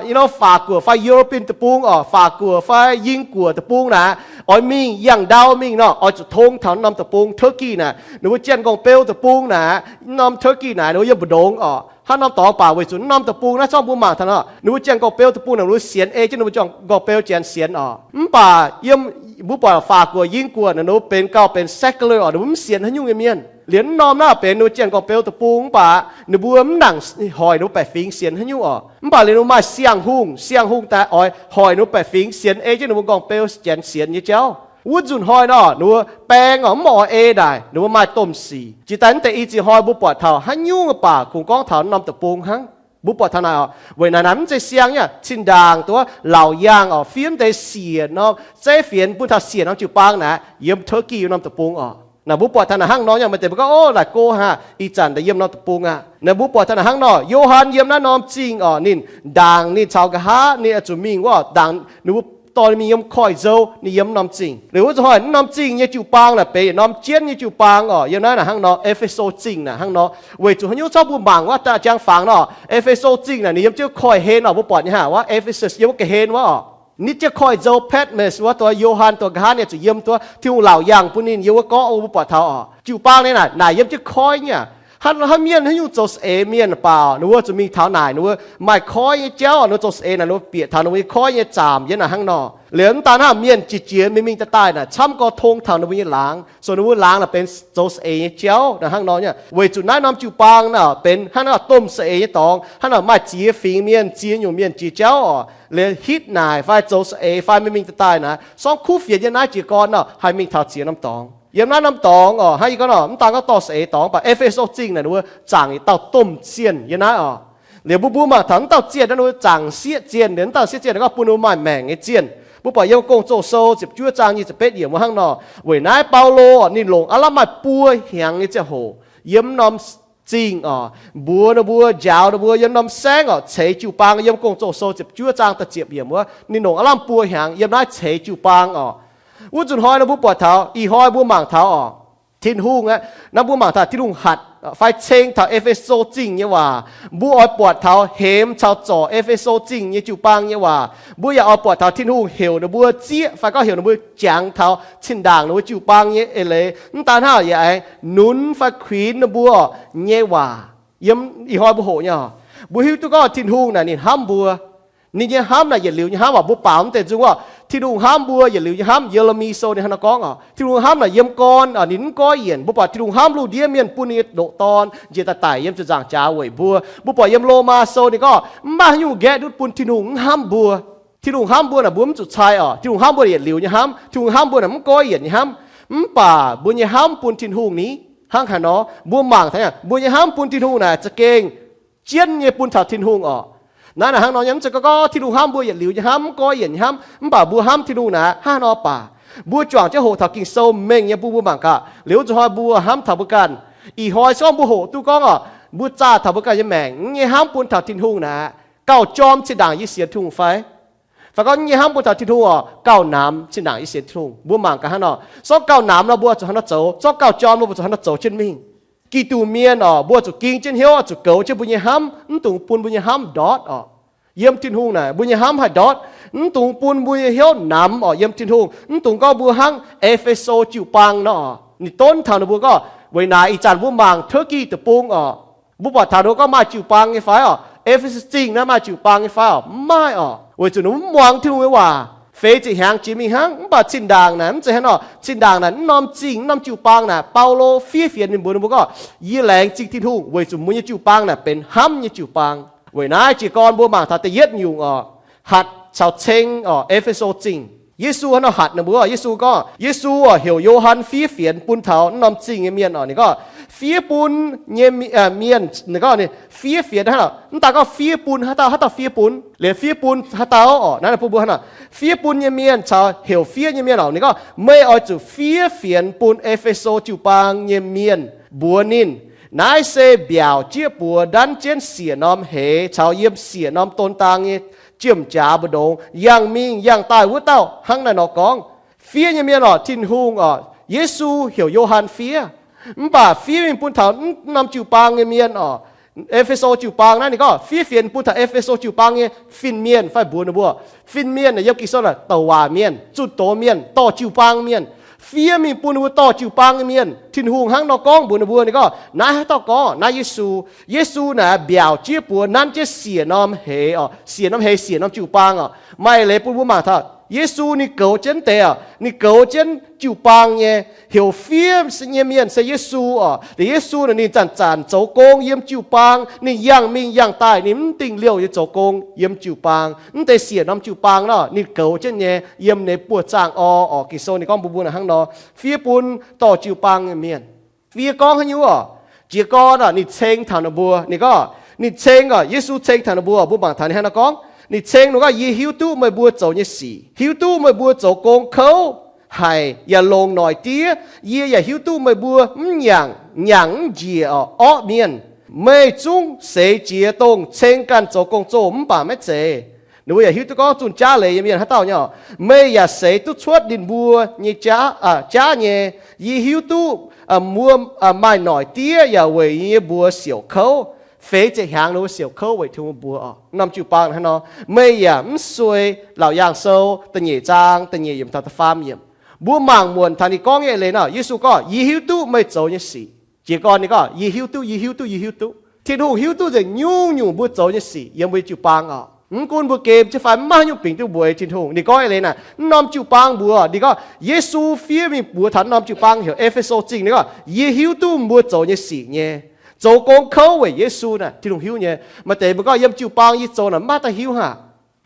ih norm Faac Guoqv fai European deic-bung oc, Faac Guoqv fai Ying Guoqv deic-bung naaic, oix mingh yangh ndau mingh nor, oix zuqc tong taux wuov norm deic-bung Turkey naaic. Ninh mbuo janx-gorngv-beu deic-bung naaic, wuov norm Turkey naaic ninh mbuo yiem mbu'ndongx oc, hnangv norm dorngx baac weic zuqc wuov norm deic-bung naaiv zorngv mbuo mangc taux nor, ninh mbuo janx-gorngv-beu deic-bung naaic ninh mbuo sienx ei jienv ninh mbuo janx-gorngv-beu janx sienx oc. Mv baac yiem, mbuo buatc Faac Guoqv, Ying Guoqv naaic ninh mbuo benx gauh benx secular oc, ninh mbuo mv sienx haaix nyungc nyei mienh. Liuz wuov norm naaiv benx ninh mbuo janx-gorngv-beu deic-bung mv baac ninh mbuo mv nangc hoic ninh mbuo baeqc fingx sienx haaix nyungc oc. Mv baac liuz ninh mbuo maaih siang-hungh, siang-hungh daaih oix hoic ninh mbuo baeqc fingx sienx ei jienv ninh mbuo gorngv-beu janx sienx nyei jauv. Wuov nzunc hnoi nor ninh mbuo baeng oc, mv oix ei naaic, ninh mbuo maaih domh sic. Jiex daaih mv deix i ziex hnoi mbuo buatc taux haaix nyungc baac kungx gorngv taux wuov norm deic-bung hnangv. Mbuo buatc taux naaic oc, weic naaic naaic mv zeiz siang nyei, zinh ndaangc dongh Laauc Yaangh oc fiev mv deix siec norm zeiv fienx bun taux siec norm jiu-baang naaic yiem Turkey wuov norm deic-bung oc. Naaic mbuo buatc taux naaic hnangv nor nyei, maaih deix mbuo gorngv, ov, laaic go hnangv, ih zanc daaih yiem norm deic-bung aqv. Naaic mbuo buatc taux naaic hnangv nor, Yo^han yiem naaiv norm zingh oc, ninh ndaangc ninh caux nqa'haav ninh oix zuqc mingh wuov, ndaangc ninh mbuo dorh ninh mingh yiem koiv-nzou, ninh yiem norm zingh. Liuz wuov zuqc hnoi wuov norm zingh nyei jiu-baang naaic benx yietc norm jienv nyei jiu-baang oc, yiem naaiv naaic hnangv nor, E^fe^so Zingh naaic hnangv nor. Weic zuqc haaix nyungc zorqv mbuo mangc wuov da'jang fangx nor, E^fe^so Zingh naaic ninh yiem jienv koiv-hlen oc, mbuo buatc nyei hnangv wuov Ephesus yiem wuov ga'hlen wuov oc. Ninh jienv koiv-nzou Patmos wuov, dongh Yo^han dongh nqa'haav ninh zuqc yiem duqv Tin-Hungh laauc yaangh bun ninh yiem wuov gorngv, mbuo buatc taux oc. Jiu-baang naaiv naaic, naaic yiem jienv koiv nyei aqv. Hnangv, hnangv mienh haaix nyungc zoux saeng-eix mienh baac ninh mbuo zuqc mingh taux naaic, ninh mbuo maaih koiv nyei jauv, ninh mbuo zoux saeng-eix naaic, ninh mbuo bieqc taux ninh mbuo nyei koiv nyei zaamc yiem naaic hnangv nor. Liuz mv daan hnangv, mienh jiex jiex mingh mingh daaih daaih naaic camv gorx tong taux ninh mbuo nyei laangz, so ninh mbuo laangz naaic benx zoux saeng-eix nyei jauv naaic hnangv nor nyei. Weic zuqc naaiv norm jiu-baang naaic benx hnangv naaic domh saeng-eix nyei dorngx, hnangv naaic maaih ziex fingx mienh, ziex nyungc mienh jiex jauv oc. Liuz hitv naaic fai zoux saeng-eix fai mingh mingh daaih daaih naaic, sorngv kuv fienx yiem naaiv jiez gorn nor haih mingh taux ziex norm dorngx. Yiem naaiv norm dorngx oc, hnangv yie gorngv nor, mv daan gorngv dorh saeng-eix dorngx, mv baac E^fe^so Zingh naaic ninh mbuo zaangc yietc dauh domh zienh yiem naaiv oc. Liuz mbuo, mbuo mangc taux mv dauh zienh naaiv, ninh mbuo zaangc sieqv zienh, liuz mv dauh sieqv zienh naaic gorngv bun ninh mbuo maaih maengc nyei zienh. Mbuo buatc yiem Gong-Zoh Sou ziepc juov zaang nyic ziepc betv yiemc mbuo hnangv nor. Weic naaiv Baulo ninh longc aav lamh maaih buo hnyangx nyei ziangh hoc yiem norm zingh oc, mbuox ninh mbuo, njaaux ninh mbuo yiem norm saengv oc, ceix jiu-baang. Yiem Gong-Zoh sou ziepc juov zaang da'ziepc yiemc wuov, ninh longc aav lamh buo hnyangx yiem naaiv ceix jiu-baang oc. Wuov nzunc hnoi nor mbuo buatc taux, ih hnoi mbuo mangc taux oc, Tin-Hungh aqv, naaiv mbuo mangc taux Tin-Hungh hatc fai ceng taux E^fe^so Zingh nyei waac. Mbuo oix buatc taux hemx caux zorc E^fe^so Zingh nyei jiu-baang nyei waac. Mbuo yaac oix buatc taux Tin-Hungh heuc ninh mbuo zieqv fai gorngv heuc ninh mbuo jangx taux zinh ndaangc ninh mbuo jiu-baang nyei eix leiz. Mv daan hnangv, yaac aengx nunz fai kuinx ninh mbuo nyei waac. Yiem ih hnoi mbuo hoqc nyei oc, mbuo hiuv duqv gorngv Tin-Hungh naaic ninh hnamv mbuo. Ninh nyei hnamv naaic yietc liuz nyei hnamv oc. Mbuo baaux mv deix nzung oc, Tin-Hungh hnamv mbuo yietc liuz nyei hnamv. Ye^le^mi sou ninh hnangv naaiv gorngv oc, Tin-Hungh hnamv naaic yiem gorn, ninh mv goiv yienc. Mbuo buatc Tin-Hungh hnamv lungh ndiev mienh bun ninh nyei ndoqc Dorn njiec daaih daic yiem ziepc nzaangc jaax weic mbuo. Mbuo buatc yiem Lomaa sou ninh gorngv mv maaih haaix nyungc nqaeqv ndutv bun Tin-Hungh mv hnamv mbuo. Tin-Hungh hnamv mbuo naaic mbuo mv zuqc cai oc. Tin-Hungh hnamv mbuo yietc liuz nyei hnamv. Tin-Hungh hnamv mbuo naaic mv goiv yienc nyei hnamv. Mv baac mbuo nyei hnamv bun Tin-Hungh ni hnangv haaix nor? Mbuo mangc taux mbuo nyei hnamv bun Tin-Hungh naaic za'gengh jienv nyei bun taux Tin-Hungh oc. Naaiv naaic hnangv nor nyei, mv zeiz gorngv Tin-Hungh hnamv mbuo yietc liuz nyei hnamv, mv goiv yienc nyei hnamv. Mv baac mbuo hnamv Tin-Hungh naaic hnangv haaix nor baac, mbuo juangc jienv hoqc taux Ging-Sou mengh nyei bun mbuo mangc gaax. Liuz nzunc hnoi mbuo hnamv taux mbuo ganh. Ih hnoi se gorngv mbuo hoqc duqv gorngv oc, mbuo zaah taux mbuo ganh nyei maengc nyei hnamv bun taux Tin-Hungh naaic gauh jorm zinh ndaangc yie sienx Tin-Hungh fai? Fai gorngv nyei hnamv bun taux Tin-Hungh oc gauh namx zinh ndaangc yie sienx Tin-Hungh? Mbuo mangc gaax hnangv nor, se gorngv gauh namx nor mbuo zuqc hnangv nor zoux, se gorngv gauh jorm nor mbuo zuqc hnangv nor zoux jienv mingh. Giduc mienh oc, mbuo zuqc ging jienv hnyouv, zuqc goux jienv mbuo nyei hnamv, mv dungx bun mbuo nyei hnamv ndortv oc. Yiem Tin-Hungh naaic mbuo nyei hnamv haih ndortv, mv dungx bun mbuo nyei hnyouv namx oc. Yiem Tin-Hungh mv dungx gorngv mbuo hnangv E^fe^so jiu-baang nor oc, ninh donv taux ninh mbuo gorngv, weic naaic ih zanc mbuo mangc Turkey deic-bung oc, mbuo buatc taux ninh mbuo gorngv maaih jiu-baang nyei fai oc? E^fe^so Zingh naaiv maaih jiu-baang nyei fai oc? Mv maaih oc, weic zuqc ninh mbuo mv muangx Tin-Hungh nyei waac. Feix ziepc hnyangx jiex mingh hnangv. Mv baac zinh ndaangc naaic mv zeiz hnangv nor. Zinh ndaangc naaic mv norm zingh, mv norm jiu-baang naaic, Baulo fiev fienx ninh mbuox ninh mbuo gorngv, yie laengz zingh Tin-Hungh weic zuqc mbuo nyei jiu-baang naaic benx hnamv nyei jiu-baang. Weic naaiv jiez gorn mbuo mangc taux da'yietv nyungc oc, hatc caux ceng oc, E^fe^so Zingh. Yesu hnangv nor hatc ninh mbuo. Yesu gorngv, Yesu oc heuc Yo^han fiev fienx bun taux mv norm zingh nyei mienh oc. Ninh gorngv, fiev bun nyei mienh, ninh gorngv, fiev fienx hnangv, mv daaih gorngv fiev bun haaix dauh, haaix dauh fiev bun, liuz fiev bun haaix dauh oc. Naaiv bun mbuo hnangv nor, fiev bun nyei mienh caux heuc fiev nyei mienh oc. Ninh gorngv, meih oix zuqc fiev fienx bun E^fe^so jiu-baang nyei mienh, mbuox ninh, naaiv se mbiaauc jieqv buoz nanv jienv siec norm hleix caux yiem siec norm don daang nyei jiem-jaax mbu'ndongx yangh mingh yangh daaih wuov dauh hnangv naaiv nor gorngv. Fiev nyei mienh oc, Tin-Hungh oc, Yesu heuc Yo^han fiev. Mv baac fiev mingh bun taux mv norm jiu-baang nyei mienh oc, E^fe^so jiu-baang naaiv, ninh gorngv fiev fienx bun taux E^fe^so jiu-baang nyei fin-mienh fai mbuox ninh mbuo, fin-mienh naaic yiem Ging-Sou douc waac mienh, zunh doz mienh, dorh jiu-baang mienh. Fiev mingh bun ninh mbuo dorh jiu-baang nyei mienh. Tin-Hungh hnangv nor gorngv mbuox ninh mbuo. Ninh gorngv, naaiv haaix dauh gorngv? Naaiv Yesu. Yesu naaic mbiaauc jieqv buoz nanv jienv siec norm hleix oc, siec norm hleix, siec norm jiu-baang oc. Maaih leiz bun mbuo mangc taux Yesu ninh goux jienv deix oc, ninh goux jienv jiu-baang nyei. Heuc fiev nyei mienh se Yesu oc. Liuz Yesu naaic ninh zanc-zanc zoux gong yiem jiu-baang. Ninh yangh mingh yangh daaih, ninh mv dingh liouh nyei zoux gong yiem jiu-baang. Mv deix siec norm jiu-baang nor ninh goux jienv nyei yiem ninh buoz-zaangv orv oc. Ging-Sou ninh gorngv mbuox mbuo naaic hnangv nor, fiev bun dorh jiu-baang nyei mienh. Fiev gorngv haaix nyungc oc? Jiez gorn oc, ninh ceng taux ninh mbuo. Ninh gorngv, ninh ceng oc, Yesu ceng taux ninh mbuo. Mbuo mangc taux ninh hnangv nor gorngv. Ninh ceng ninh gorngv, yie hiuv duqv meih mbuo zoux nyei sic, hiuv duqv meih mbuo zoux gong kouv haic yaac longc noic diev. Yie yaac hiuv duqv meih mbuo mv nyanc, nyanc mv njiec oc, orqv mienh. Meih zungv seix jiez dongh ceng ganh zoux gong-zoh mv baac maiv zeiz. Ninh mbuo yaac hiuv duqv gorngv zunh jaav leiz nyei mienh haaix dauh nyei oc. Meih yaac seix duqv cuotv ninh mbuo nyei jaav, jaav nyei. Yie hiuv duqv mbuo maaih noic diev yaac weic yie nyei mbuox siouc kouv. Feix ziepc hnyangx ninh mbuo siouc kouv weic Tin-Hungh mbuox oc. Norm jiu-baang hnangv nor. Meih yaac mv suei Laauc Yaangh Sou da'nyeic zaang da'nyeic yiemc taux da'faam yiemc. Mbuo mangc muonc taux ninh gorngv nyei eix leiz nor, Yesu gorngv, yie hiuv duqv meih zoux nyei sic. Jiez gorn ninh gorngv, yie hiuv duqv, yie hiuv duqv, yie hiuv duqv. Tin-Hungh hiuv duqv nzengc nyungc-nyungc mbuo zoux nyei sic yiem mbuo nyei jiu-baang oc. Mv gunv mbuo gem jienv fai mv maaih haaix nyungc bingx duqv mbuox Tin-Hungh. Ninh gorngv eix leiz naaic, mv norm jiu-baang mbuox, ninh gorngv, Yesu fiev mingh mbuox taux norm jiu-baang heuc E^fe^so Zingh, ninh gorngv, yie hiuv duqv mbuo zoux nyei sic nyei. Zoux gong kouv weic Yesu naaic, Tin-Hungh hiuv nyei. Maaih deix mbuo gorngv, yiem jiu-baang yie zoux naaic mv maaih dauh hiuv haac.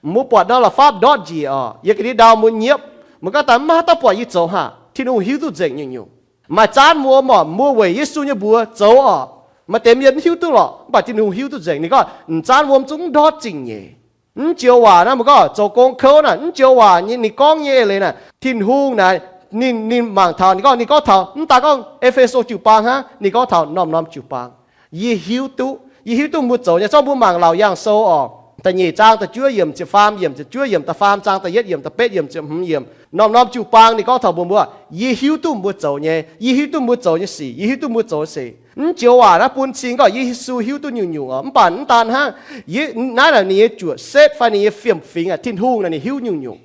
Mbuo buatc ndau la'fapv ndortv njiec oc, yie ga'ndiev ndau mbuo nyiepv, mbuo gorngv daaih mv maaih haaix dauh buatc yie zoux haac. Tin-Hungh hiuv duqv nzengc nyungc-nyungc. Maaih zaanv wuom oc, mbuo weic Yesu nyei mbuox zoux oc. Maaih deix mienh mv hiuv duqv lorqc, mv baac Tin-Hungh hiuv duqv nzengc. Ninh gorngv, m'zaanv wuom zungv mv ndortv zingh nyeic. Mv joux waac naaiv, mbuo gorngv zoux gong kouv naaic, mv joux waac nyei ninh gorngv nyei eix leiz naaic, Tin-Hungh naaic, ninh, ninh mangc taux, ninh gorngv, ninh gorngv taux mv daaih gorngv E^fe^so jiu-baang hnangv, ninh gorngv taux norm-norm jiu-baang. Yie hiuv duqv, yie hiuv duqv mbuo zoux nyei. Zorqv mbuo mangc Laauc Yaangh Sou oc, da'nyeic zaang da'juov yiemc, ziepc faam yiemc, ziepc juov yiemc, da'faam zaang da'yietv yiemc, da'betv yiemc, ziepc hmz yiemc. Norm-norm jiu-baang ninh gorngv taux mbuo, mbuo, yie hiuv duqv mbuo zoux nyei, yie hiuv duqv mbuo zoux nyei sic, yie hiuv duqv mbuo zoux sic. Mv joux waac naaiv bun cing gorngv Yesu hiuv duqv nyungc-nyungc oc. Mv baac mv daan hnangv, naaiv naaic ninh nyei juoqc setv fai ninh nyei fiem-fingx aqv, Tin-Hungh naaic ninh hiuv nyungc-nyungc.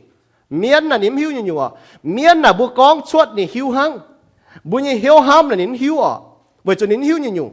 Mienv naaic ninh mv hiuv nyungc-nyungc oc. Mienv naaic mbuo gorngv cuotv ninh hiuv hnangv. Mbuo nyei hnyouv hnamv naaic ninh mv hiuv oc, weic zuqc ninh mv hiuv nyungc-nyungc.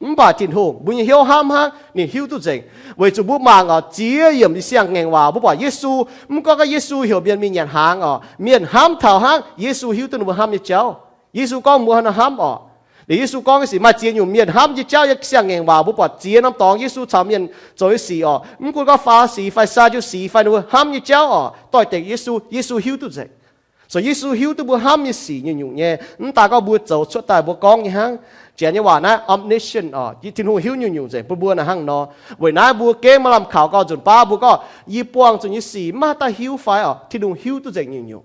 Mv baac Tin-Hungh mbuo nyei hnyouv hnamv hnangv, ninh hiuv duqv nzengc. Weic zuqc mbuo mangc oc, ziex yiemc Siang-Ngaengc Waac mbuo buatc Yesu, mv gorngv gorngv Yesu heuc mienh mingh nyanc hnaangx oc, mienh hnamv taux hnangv Yesu hiuv duqv ninh mbuo hnamv nyei jauv. Yesu gorngv mbuo hnamv oc. Liuz Yesu gorngv nyei sic maaih ziex nyungc mienh hnamv nyei jauv. Yiem Siang-Ngaengc Waac mbuo buatc ziex norm dorngx Yesu caux mienh zoux nyei sic oc. Mv gunv gorngv Faa^li^si fai Saa^ndu^si fai ninh mbuo hnamv nyei jauv oc, doix-dekc Yesu, Yesu hiuv duqv nzengc. So Yesu hiuv duqv mbuo hnamv nyei sic nyungc-nyungc nyei. Mv daaih gorngv mbuo zoux cuotv daaih mbuo gorngv nyei hnangv. Janx nyei waac naaiv omniscient oc, Tin-Hungh hiuv nyungc-nyungc nzengc, bun mbuo naaic hnangv nor. Weic naaiv mbuo gengh maaih lamh kaux gauh nzunc baav mbuo gorngv, yie buangh zuqc nyei sic maiv haih daaih hiuv fai oc, Tin-Hungh hiuv duqv nzengc nyungc-nyungc.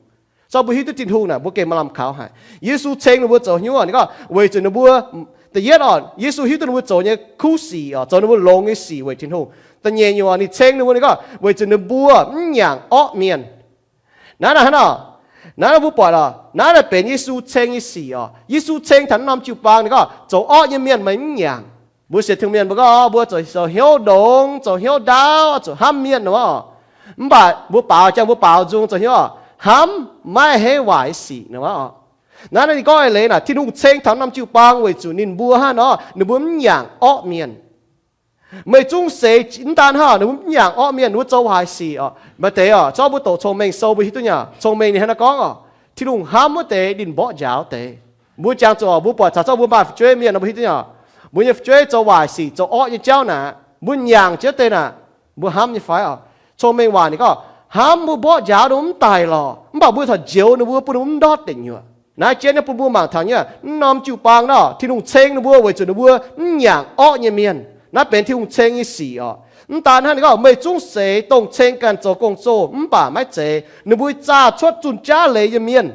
Zorqv mbuo hiuv duqv Tin-Hungh naaic, mbuo gengh maaih lamh kaux haic. Yesu ceng ninh mbuo zoux haaix nyungc oc? Ninh gorngv weic zuqc ninh mbuo, da'yietv oc, Yesu hiuv duqv ninh mbuo zoux nyei kuv sic oc, zoux ninh mbuo longx nyei sic weic Tin-Hungh. Da'nyeic nyungc oc, ninh ceng ninh mbuo, ninh gorngv weic zuqc ninh mbuo mv nyaangc orqv mienh. Naaiv naaic hnangv oc, naaiv mbuo buatc oc, naaiv naaic benx Yesu ceng nyei sic oc. Yesu ceng taux naaiv norm jiu-baang ninh gorngv zoux orqv nyei mienh meih mv nyaangc. Mbuo sienx Tin-Hungh mienh mbuo gorngv mbuo zoux hnyouv ndongx, zoux hnyouv ndaauv, zuqc hnamv mienh nor oc. Mv baac mbuo baaux, jangx mbuo baaux nzung zoux hnyouv oc, hnamv maiv heiv waaic sic nor oc. Naaiv ninh gorngv eix leiz naaic, Tin-Hungh ceng taux norm jiu-baang weic zuqc ninh mbuo hnangv nor, ninh mbuo mv nyaangc orqv mienh. Meih zungv seix mv daan hnangv, ninh mbuo mv nyaangc orqv mienh, ninh mbuo zoux waaic sic oc. Maaih deix oc, zorqv mbuo doqc Cong-Mengh Sou mbuo hiuv duqv nyei. Cong-Mengh ninh hnangv naaiv gorngv oc, Tin-Hungh hnamv wuov deix ninh mborqv njaaux deix. Mbuo jangx zuqc oc, mbuo buatc taux zorqv mbuo maaih fu'jueiv mienh nor mbuo hiuv duqv nyei. Mbuo nyei fu'jueiv zoux waaic sic, zoux orqv nyei jauv naaic, mbuo nyaangc jienv deix naaic, mbuo hnamv nyei fai oc? Cong-Mengh Waac ninh gorngv hnamv mbuo mborqv njaaux ninh mbuo mv daic lorqc, mv baac mbuo corc njoux ninh mbuo, bun ninh mbuo mv ndortv deic nyuoqc. Naaiv jienv naaiv bun mbuo mangc taux nyei, naaiv norm jiu-baang nor, Tin-Hungh ceng ninh mbuo weic zuqc ninh mbuo mv nyaangc orqv nyei mienh. Naaiv benx Tin-Hungh ceng nyei sic oc. Mv daan hnangv, ninh gorngv meih zungv seix dongh ceng ganh zoux gong-zoh mv baac maiv zeiz, ninh mbuo zaah cuotv zunh jaav leiz nyei mienh.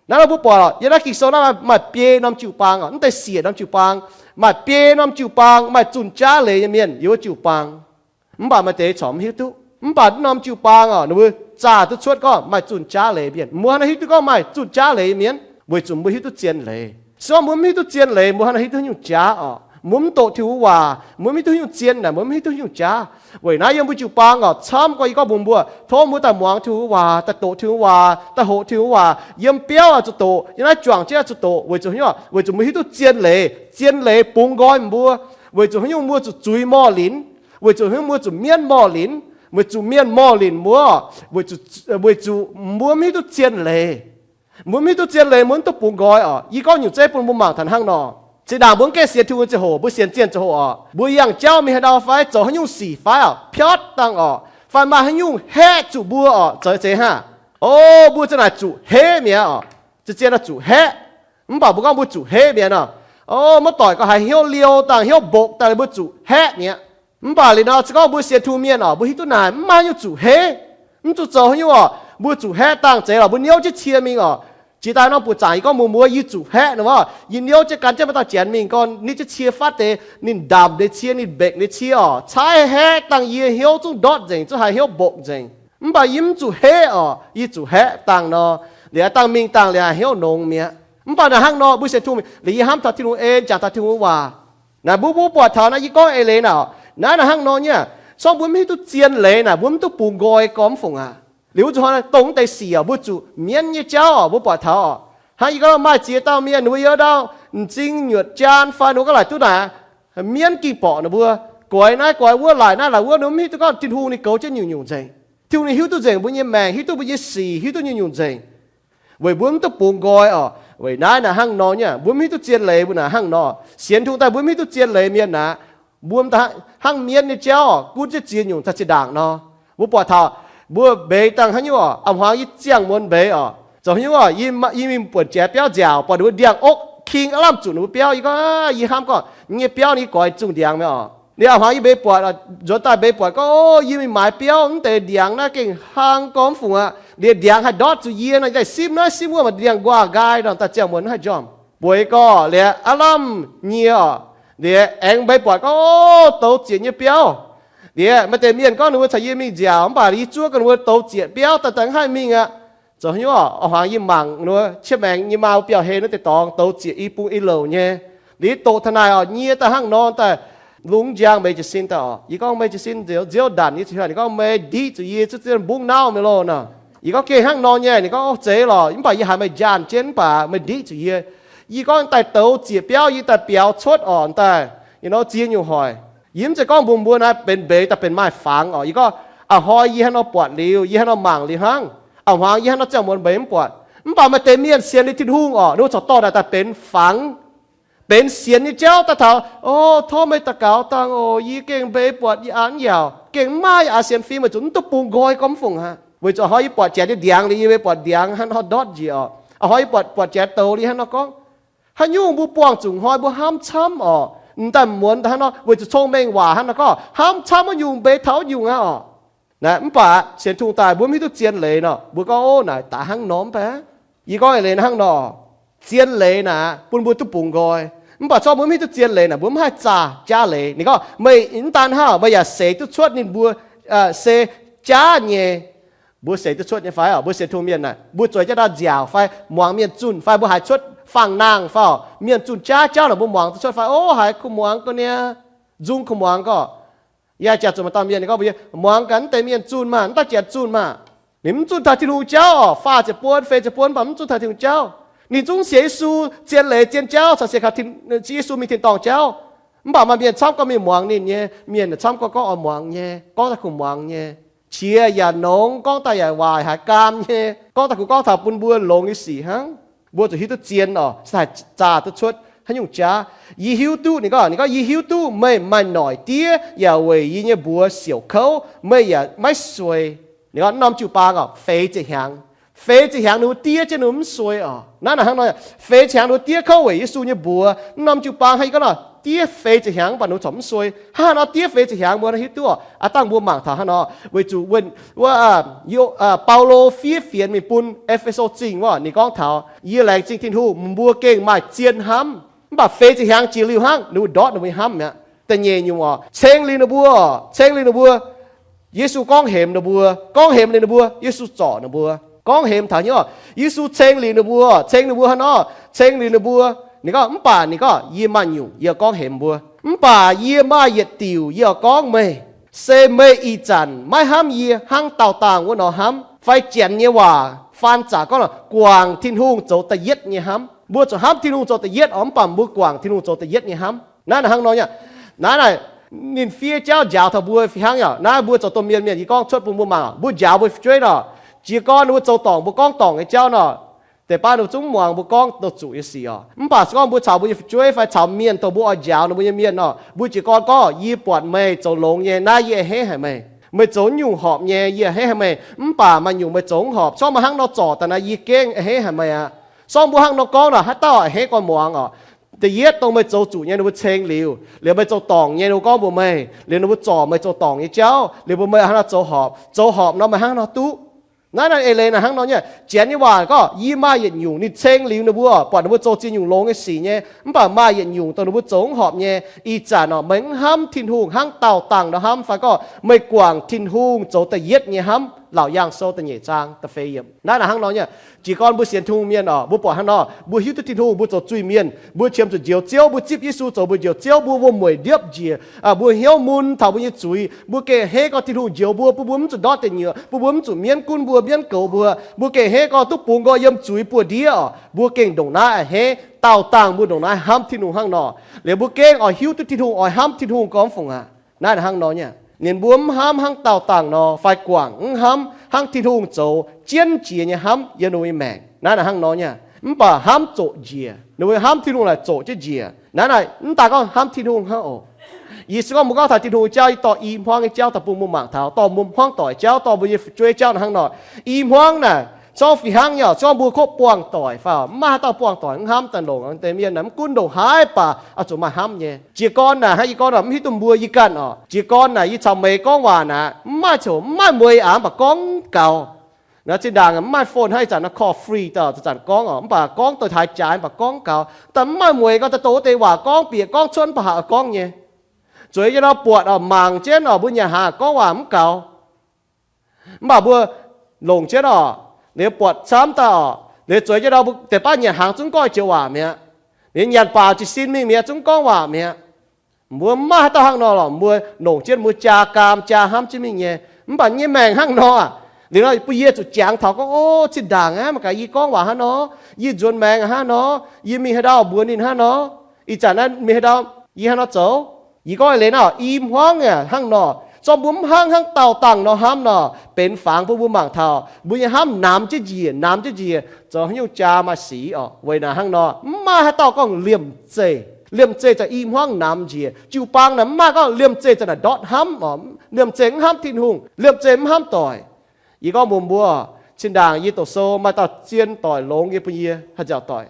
Naaiv nor mbuo buatc yiem naaiv Ging-Sou naaiv maaih biei norm jiu-baang oc, mv deix siec norm jiu-baang, maaih biei norm jiu-baang maaih zunh jaav leiz nyei mienh yiem wuov jiu-baang. Mv baac maaih deix corc mv hiuv duqv. Mv baac naaiv norm jiu-baang oc, ninh mbuo zaah duqv cuotv gorngv maaih zunh jaav leiz mienh. Mbuo hnangv naaiv hiuv duqv gorngv maaih zunh jaav leiz mienh, weic zuqc mbuo hiuv duqv zien leiz. Se gorngv mbuo mv hiuv duqv zien leiz, mbuo hnangv naaiv hiuv duqv nyungc jaav oc? Mbuo mv doqc Tin-Hungh waac, mbuo mv hiuv duqv nyungc zien naaic, mbuo mv hiuv duqv nyungc jaav. Weic naaiv yiem mbuo jiu-baang oc, camv gorngv yie gorngv mbuox mbuo, tov mbuo daaih muangx Tin-Hungh waac, daaih doqc Tin-Hungh waac, daaih hoqc Tin-Hungh waac, yiem biauv oix zuqc doqc, yiem naaiv juangc jienv oix zuqc doqc, weic zuqc hnyouv, weic zuqc mbuo hiuv duqv zien leiz. Zien leiz bungx nqoi mbuo, weic zuqc haaix nyungc mbuo zuqc zuiz morh linx, weic zuqc haaix nyungc mbuo zuqc mienv morh linx, weic zuqc mienh morh linx mbuo, weic zuqc mbuo mv hiuv duqv zien leiz. Mbuo mv hiuv duqv zien leiz, mbuo mv duqv bungx nqoi oc. Yie gorngv nyungc zeiv bun mbuo mangc taux hnangv nor. Zinh ndaangc mbuo mv gaengh sienx Tin-Hungh ziangh hoc, mbuo sienx zienh ziangh hoc oc, mbuo yangh jauv mingh haaix ndau fai zoux haaix nyungc sic fai oc, piatv dangh oc, fai maaih haaix nyungc haeqv zuqc mbuo oc, zoux zeiz hnangv? O, mbuo za'naaic zuqc hev mi'aqv oc. Zien-zien oix zuqc haeqv. Mv baac mbuo gorngv mbuo zuqc hev mi'aqv nor, o, maiv doic gauh haiz hnyouv liou dangh, hnyouv mbokx dangh, mbuo zuqc haeqv mi'aqv. Mv baac liuz nor, se gorngv mbuo sienx Tin-Hungh mienh oc, mbuo hiuv duqv naaic mv maaih haaix nyungc zuqc hev. Mv zuqc zoux haaix nyungc oc, mbuo zuqc haeqv dangh zeiz lorqc, mbuo niouv jienv cie mingh oc. Jiex daaih norm buoqc zaangc yie gorngv mbuox mbuo, yie zuqc haeqv nor, yie niouv jienv gan jienv maiv dauh Janx mingh gorn, niouv jienv cie fatv deix, ninh ndamc deix cie, ninh mbekc deix cie oc, caaiv haeqv dangh yie hnyouv zungv ndortv nzengc, zungv haiz hnyouv mbokx nzengc. Mv baac yie mv zuqc hev oc, yie zuqc haeqv dangh nor, liuz dangh mingh dangh liuz hnyouv nongx mi'aqv. Mv baac naaic hnangv nor mbuo sienx Tin-Hungh, liuz yie hnamv taux Tin-Hungh en, jangx taux Tin-Hungh waac. Naaic mbuo, mbuo buatc taux naaiv yie gorngv eix leiz naaic, naaiv naaic hnangv nor nyei. Se gorngv mbuo mv hiuv duqv zien leiz naaic, mbuo mv duqv bungx nqoi gormx fungc aqv. Liuz wuov zuqc hnoi dongh mv deix sic oc, mbuo zuqc mienv nyei jauv oc, mbuo buatc taux oc. Hnangv yie gorngv maaih ziex dauh mienh, ninh mbuo yiem ndau m'zing nyuoqc jaan fai ninh mbuo gorngv laaic duqv naaic, mienv ging borqc ninh mbuo, goix naaiv goix wuov, laaic naaiv laaic wuov, ninh mbuo mv hiuv duqv gorngv Tin-Hungh ninh goux jienv nyungc-nyungc nzengc. Tin-Hungh ninh hiuv duqv nzengc mbuo nyei maengc, hiuv duqv mbuo nyei sic, hiuv duqv nyungc-nyungc nzengc. Weic mbuo mv duqv bungx nqoi oc. Weic naaiv naaic hnangv nor nyei, mbuo mv hiuv duqv zien leiz mbuo naaic hnangv nor. Sienx Tin-Hungh daaih mbuo mv hiuv duqv zien leiz mienh aqv. Mbuo hnangv mienv nyei jauv oc, gunv jienv ziex nyungc daaih zinh ndaangc nor. Mbuo buatc taux mbuo mbeix dangh haaix nyungc oc, a'hmuangx yie ziangh muonz mbeix oc, zoux haaix nyungc oc, yie mingh buonc jaaix biauv nziaauc, buatc ninh mbuo ndiangx-okv king aav lamh zuqc ninh mbuo biauv. Yie gorngv, yie hnamv gorngv, yie nyei biauv ninh goix zungh ndiangx mi'aqv oc. Ninh a'hmuangx yie mbeix buatc, nzuonx daaih mbeix buatc gorngv, o, yie mingh maaiz biauv, mv deix ndiangx naaiv gengh hlang gormx fungc aqv. Liuz ndiangx haih ndortv zuqc yie nor, yie daaih simv naaiv simv wuov, maaih ndiangx-nquaah nqaai nor, daaih ziangh muonz haih njormh. Bueix gorx liuz aav lamh nyie oc. Liuz aengx mbeix buatc gorngv, o, douz zieqc nyei biauv. Liuz maaih deix mienh gorngv ninh mbuo caux yie mingh nziaauc, mv baac yie zuov gorngv ninh mbuo douz zieqc biauv daaih, daaih mv haih mingh aqv. Zoux hnyouv oc, a'hnoi yie mangc ninh mbuo qiex maengx nyei maa biauv-hlen naaiv deix dorngx douz zieqc i bung i louc nyei. Liuz doqc taux naaic oc, nyie daaih hnangv nor daaih lungz njang Mei Jiex Sin daaih oc. Yie gorngv, Mei Jiex Sin, nziouv ndanc nyei ziqc hnyouv. Ninh gorngv, Meih ndiqv zuqc yie cuotv zien mbungv nauv mi'aqv loh nor. Yie gorngv, Gengh hnangv nor nyei. Ninh gorngv, O, zeiz lorqc, mv baac yie haiz meih njaanh jienv, mv baac meih ndiqv zuqc yie. Yie gorngv, Daaih douz zieqc biauv yie daaih biaux cuotv oc, daaih, you know, ziex nyungc hoic. Yie mv zeiz gorngv mbuox mbuo naaiv benx mbeix daaih benx maaih fangx oc. Yie gorngv, A'hnoi yie hnangv nor buatc liuz, yie hnangv nor mangc liuz hnangv. A'hmuangx yie hnangv nor ziangh muonz mbeix mv buatc. Mv baac maaih deix mienh sienx liuz Tin-Hungh oc, ninh corc dorh naaic daaih benx fangx, benx sienx nyei jauv daaih taux, O, tov meih daux gaux dangh oc, yie gengh mbeix buatc yie aqv, mv yaauc gengh mv maaih, yie aqv sienx fim, weic zuqc mv duqv bungx nqoi gormx fungc aqv. Weic zuqc a'hnoi yie buatc janx nyei ndiangx liuz, yie mbuo buatc ndiangx hnangv nor ndortv njiec oc. A'hnoi yie buatc, buatc janx douz liuz hnangv nor gorngv. Haaix nyungc mbuo buangh zuqc hnoi mbuo hnamv camv oc. M'daaih muonz daaih hnangv nor, weic zuqc cong-mengh waac hnangv nor gorngv hnamv camv wuov nyungc mbeix taux wuov nyungc aqv oc. Naaiv mv baac sienx Tin-Hungh daaih mbuo mv hiuv duqv zien leiz nor, mbuo gorngv, O, naaic daaih hnangv nor mv baac. Yie gorngv eix leiz naaiv hnangv nor, zien leiz naaic bun mbuo duqv bungx nqoi. Mv baac corc mbuo mv hiuv duqv zien leiz naaic, mbuo mv haih zaah jaav leiz. Ninh gorngv, Meih mv daan hnangv, meih yaac seix duqv cuotv ninh mbuo, se jaav nyei. Mbuo seix duqv cuotv nyei fai oc? Mbuo sienx Tin-Hungh mienh naaic, mbuo zueiz jaav ndau nziaauc fai muangx mienh zunh fai mbuo haiz cuotv faang-naang fai oc, mienh zunh jaav jauv naaic mbuo muangx duqv cuotv fai? O, haiz kuv muangx ga'naaiv, nzung kuv muangx gorqv. Yie jaax zuqc maaih dauh mienh ninh gorngv mbuox yie, Muangx gaax naaiv deix mienh zunh maah, naaiv dauh janx zunh maah. Ninh mv zunh taux Tin-Hungh jauv oc, faah ziepc buonc, feix ziepc buonc, mv baac mv zunh taux Tin-Hungh jauv. Ninh zungv sienx Yesu zien leiz zien jauv, caux sienx kaux Yesu mingh tin-dorngh jauv. Mv baac maaih mienh camv gorngv mingh muangx ninh nyei, mienh camv gorngv gorngv oix muangx nyei, gorngv daaih kuh muangx nyei. Qiex yaac nongx, gorngv daaih yaac waaic haiz gaam nyei, gorngv daaih kuh gorngv taux bun mbuo longx nyei sic hnangv. Mbuo zuqc hiuv duqv zien oc, se haih zaah duqv cuotv haaix nyungc jaav. Yie hiuv duqv, ninh gorngv, ninh gorngv, Yie hiuv duqv meih maaih noic diev yaac weic yie nyei mbuox siouc kouv, meih yaac maiv suei. Ninh gorngv, Norm jiu-baang oc, feix ziepc hnyangx, feix ziepc hnyangx ninh mbuo diev jienv ninh mbuo mv suei oc. Naaiv naaic hnangv nor, feix ziepc hnyangx ninh mbuo diev kouv weic Yesu nyei mbuox. Norm jiu-baang hnangv yie gorngv nor, diev feix ziepc hnyangx mv baac ninh mbuo corc mv suei. Hnangv haaix nor diev feix ziepc hnyangx mbuo hiuv duqv oc? Aav dangh mbuo mangc taux hnangv nor, weic zuqc wuov, Baulo fiev fienx mingh bun E^fe^so Zingh wuov, ninh gorngv taux, Yie laengz zingh Tin-Hungh, mbuo gengh maaih zien hnamv. Mv baac feix ziepc hnyangx jiex liuz hnangv, ninh mbuo ndortv ninh mbuo nyei hnamv mi'aqv. Da'nyeic nyungc oc, ceng liuz ninh mbuo, ceng liuz ninh mbuo, Yesu gorngv hemx ninh mbuo, gorngv hemx liuz ninh mbuo, Yesu zorc ninh mbuo. Gorngv hemx taux hnyouv oc, Yesu ceng liuz ninh mbuo, ceng ninh mbuo hnangv nor, ceng liuz ninh mbuo. Ninh gorngv, Mv baac ninh gorngv, Yie maaih nyungc yie gorngv hemx mbuo. Mv baac yie maaih yietc diuc yie oix gorngv meih. Se meih ih zanc maiv hnamv yie hnangv daauh dangh wuov nor hnamv. Fai Janx nyei waac faan zaqc gorngv, guangc Tin-Hungh zoux da'yietv nyei hnamv. Mbuo zuqc hnamv Tin-Hungh zoux da'yietv oc, mv baac mbuo guangc Tin-Hungh zoux da'yietv nyei hnamv. Naaiv naaic hnangv nor nyei. Naaiv naaic ninh fiev jauv njaaux taux mbuo fih hnangv yaac naaiv mbuo zoux domh mienh mienh, yie gorngv cuotv bun mbuo mangc, mbuo njaaux mbuo fu'jueiv nor, jiez gorn ninh mbuo zoux dorngc mbuo gorngv dorngc nyei jauv nor, deix baav ninh mbuo zungv mv muangx mbuo gorngv douz zuqc nyei sic oc. Mv baac se gorngv mbuo caux mbuo nyei fu'jueiv fai caux mienh dongh mbuo oix njaaux ninh mbuo nyei mienh nor, mbuo jiez gorn gorngv, Yie buatc meih zoux longx nyei, naaiv yie a'hneiv haic meih. Meih zoux nyungc horpc nyei, yie a'hneiv haic meih. Mv baac maaih nyungc meih zoux mv horpc. Sorng meih hnangv nor zorc daaih naaic, yie gengh a'hneiv haic meih aqv. Sorng mbuo hnangv nor gorngv nor, haaix dauh a'hneiv gorn muangx oc? Da'yietv dongh meih zoux zuqc nyei ninh mbuo ceng liuz, liuz meih zoux dorngc nyei ninh mbuo gorngv mbuox meih, liuz ninh mbuo zorc meih zoux dorngc nyei jauv, liuz mbuox meih hnangv nor zoux horpc, zoux horpc nor meih hnangv nor duqv. Naaiv naaic eix leiz naaic hnangv nor nyei. Janx nyei waac gorngv, Yie maaih yietc nyungc, ninh ceng liuz ninh mbuo, buatc ninh mbuo zoux ziex nyungc longx nyei sic nyei, mv baac maaih yietc nyungc dongh ninh mbuo zoux mv horpc nyei. Ih zanc oc, meih mv hnamv Tin-Hungh hnangv daauh dangh nor hnamv fai gorngv meih guangc Tin-Hungh zoux da'yietv nyei hnamv. Laauc Yaangh Sou da'nyeic zaang da'feix yiemc. Naaiv naaic hnangv nor nyei. Jiez gorn mbuo sienx Tin-Hungh mienh oc, mbuo buatc hnangv nor, mbuo hiuv duqv Tin-Hungh, mbuo zoux zuiz-mienh, mbuo qiemx zuqc njoux Ziouv, mbuo zipv Yesu zoux mbuo njoux Ziouv, mbuo wuom-mueic ndiepv njiec, mbuo hnyouv mun taux mbuo nyei zuiz, mbuo gengh a'hneiv gorngv Tin-Hungh njoux mbuo, bun mbuo mv zuqc ndortv deic nyuoqc, bun mbuo mv zuqc mienv gunv mbuo, mienv goux mbuo, mbuo gengh a'hneiv gorngv duqv bungx nqoi yiem zuiz buoz-ndiev oc. Mbuo gengh ndongc naaiv a'hneiv, daauh dangh mbuo ndongc naaiv hnamv Tin-Hungh hnangv nor. Liuz mbuo gengh oix hiuv duqv Tin-Hungh, oix hnamv Tin-Hungh gorngv fungc aqv. Naaiv hnangv nor nyei. Ninh mbuo mv hnamv hnangv daauh dangh nor, fai guangc mv hnamv hnangv Tin-Hungh zoux jienv jiex nyei hnamv yiem ninh mbuo nyei maengc. Naaiv naaic hnangv nor nyei. Mv baac hnamv zoqc njiec, ninh mbuo hnamv Tin-Hungh naaic zoqc jienv njiec. Naaiv naaic mv daaih gorngv hnamv Tin-Hungh hnangv oc. Yie se gorngv mbuo gorngv taux Tin-Hungh jauv, yie dorh i hmuangv nyei jauv daaih bun mbuo mangc taux, dorh mbuo hmuangv doic jauv, dorh mbuo nyei fu'jueiv jauv naaiv hnangv nor. I hmuangv naaic, se gorngv fih hnangv nyei, se gorngv mbuo kov buangh doic fai mv maaih haaix dauh buangh doic mv hnamv daaih longc deix mienh naaic, mv gunv ndongc haaix baac oix zuqc maaih hnamv nyei. Jiez gorn naaic hnangv yie gorngv mv hiuv duqv mbuo, yie ganh oc. Jiez gorn naaic yie caux meih gorngv waac naaic, mv maaih coc mv maaih mueix aqv, mv baac gorngv gaux. Naaiv zinh ndaangc mv maaih phone hnangv ih zanc nor call free daaih zanc-zanc gorngv oc, mv baac gorngv doix-taaix jaaix mv baac gorngv gaux. Daaih mv maaih mueiz gorngv daaih doqc wuov deix waac gorngv bieqc gorngv cuotv mv baac haiz gorngv nyei. Zueiz nyei ndau buatc oc, mangc jienv oc, mbuo nyanc hnaangx gorngv waac mv gaux. Mv baac mbuo longc jienv oc, liuz buatc camv daaih oc, liuz zueiz nyei ndau mbuo deix baav nyanc hnaangx zungv gorngv joux waac mi'aqv. Liuz nyanc baaux jiez sin mingh mi'aqv zungv gorngv waac mi'aqv. Mbuo mv maaih haaix dauh hnangv nor lorqc, mbuo longc jienv mbuo jaa gaam jaa hnamv jienv mingh nyei. Mv baac nyei maengc hnangv nor aac, liuz nor bun yie zuqc jangx taux gorngv, o, zinh ndaangc aqv mangc gaax yie gorngv waac hnangv nor, yie nzuonx maengx hnangv nor, yie mingh haaix ndau mbuox ninh hnangv nor, ih zanc naaiv mingh haaix ndau, yie hnangv nor zoux. Yie gorngv leiz nor, i hmuangv aac hnangv nor, zorqv mbuo mv hnangv hnangv daauh dangh nor hnamv nor, benx fangx bun mbuo mangc taux mbuo nyei hnamv namx jienv njiec, namx jienv njiec, zoux haaix nyungc jaa maaih sic oc. Weic naaic hnangv nor, mv maaih haaix dauh gorngv liemh zeih. Liemh zeih zanc i hmuangv namx njiec. Jiu-baang naaic mv maaih gorngv liemh zeih zanc naaic ndortv hnamv oc, liemh zeih mv hnamv Tin-Hungh, liemh zeih mv hnamv doic. Yie gorngv mbuox mbuo, zinh ndaangc yie doqc sou maaih dauh zien doic longx yie bun yie haih nziaauc doic.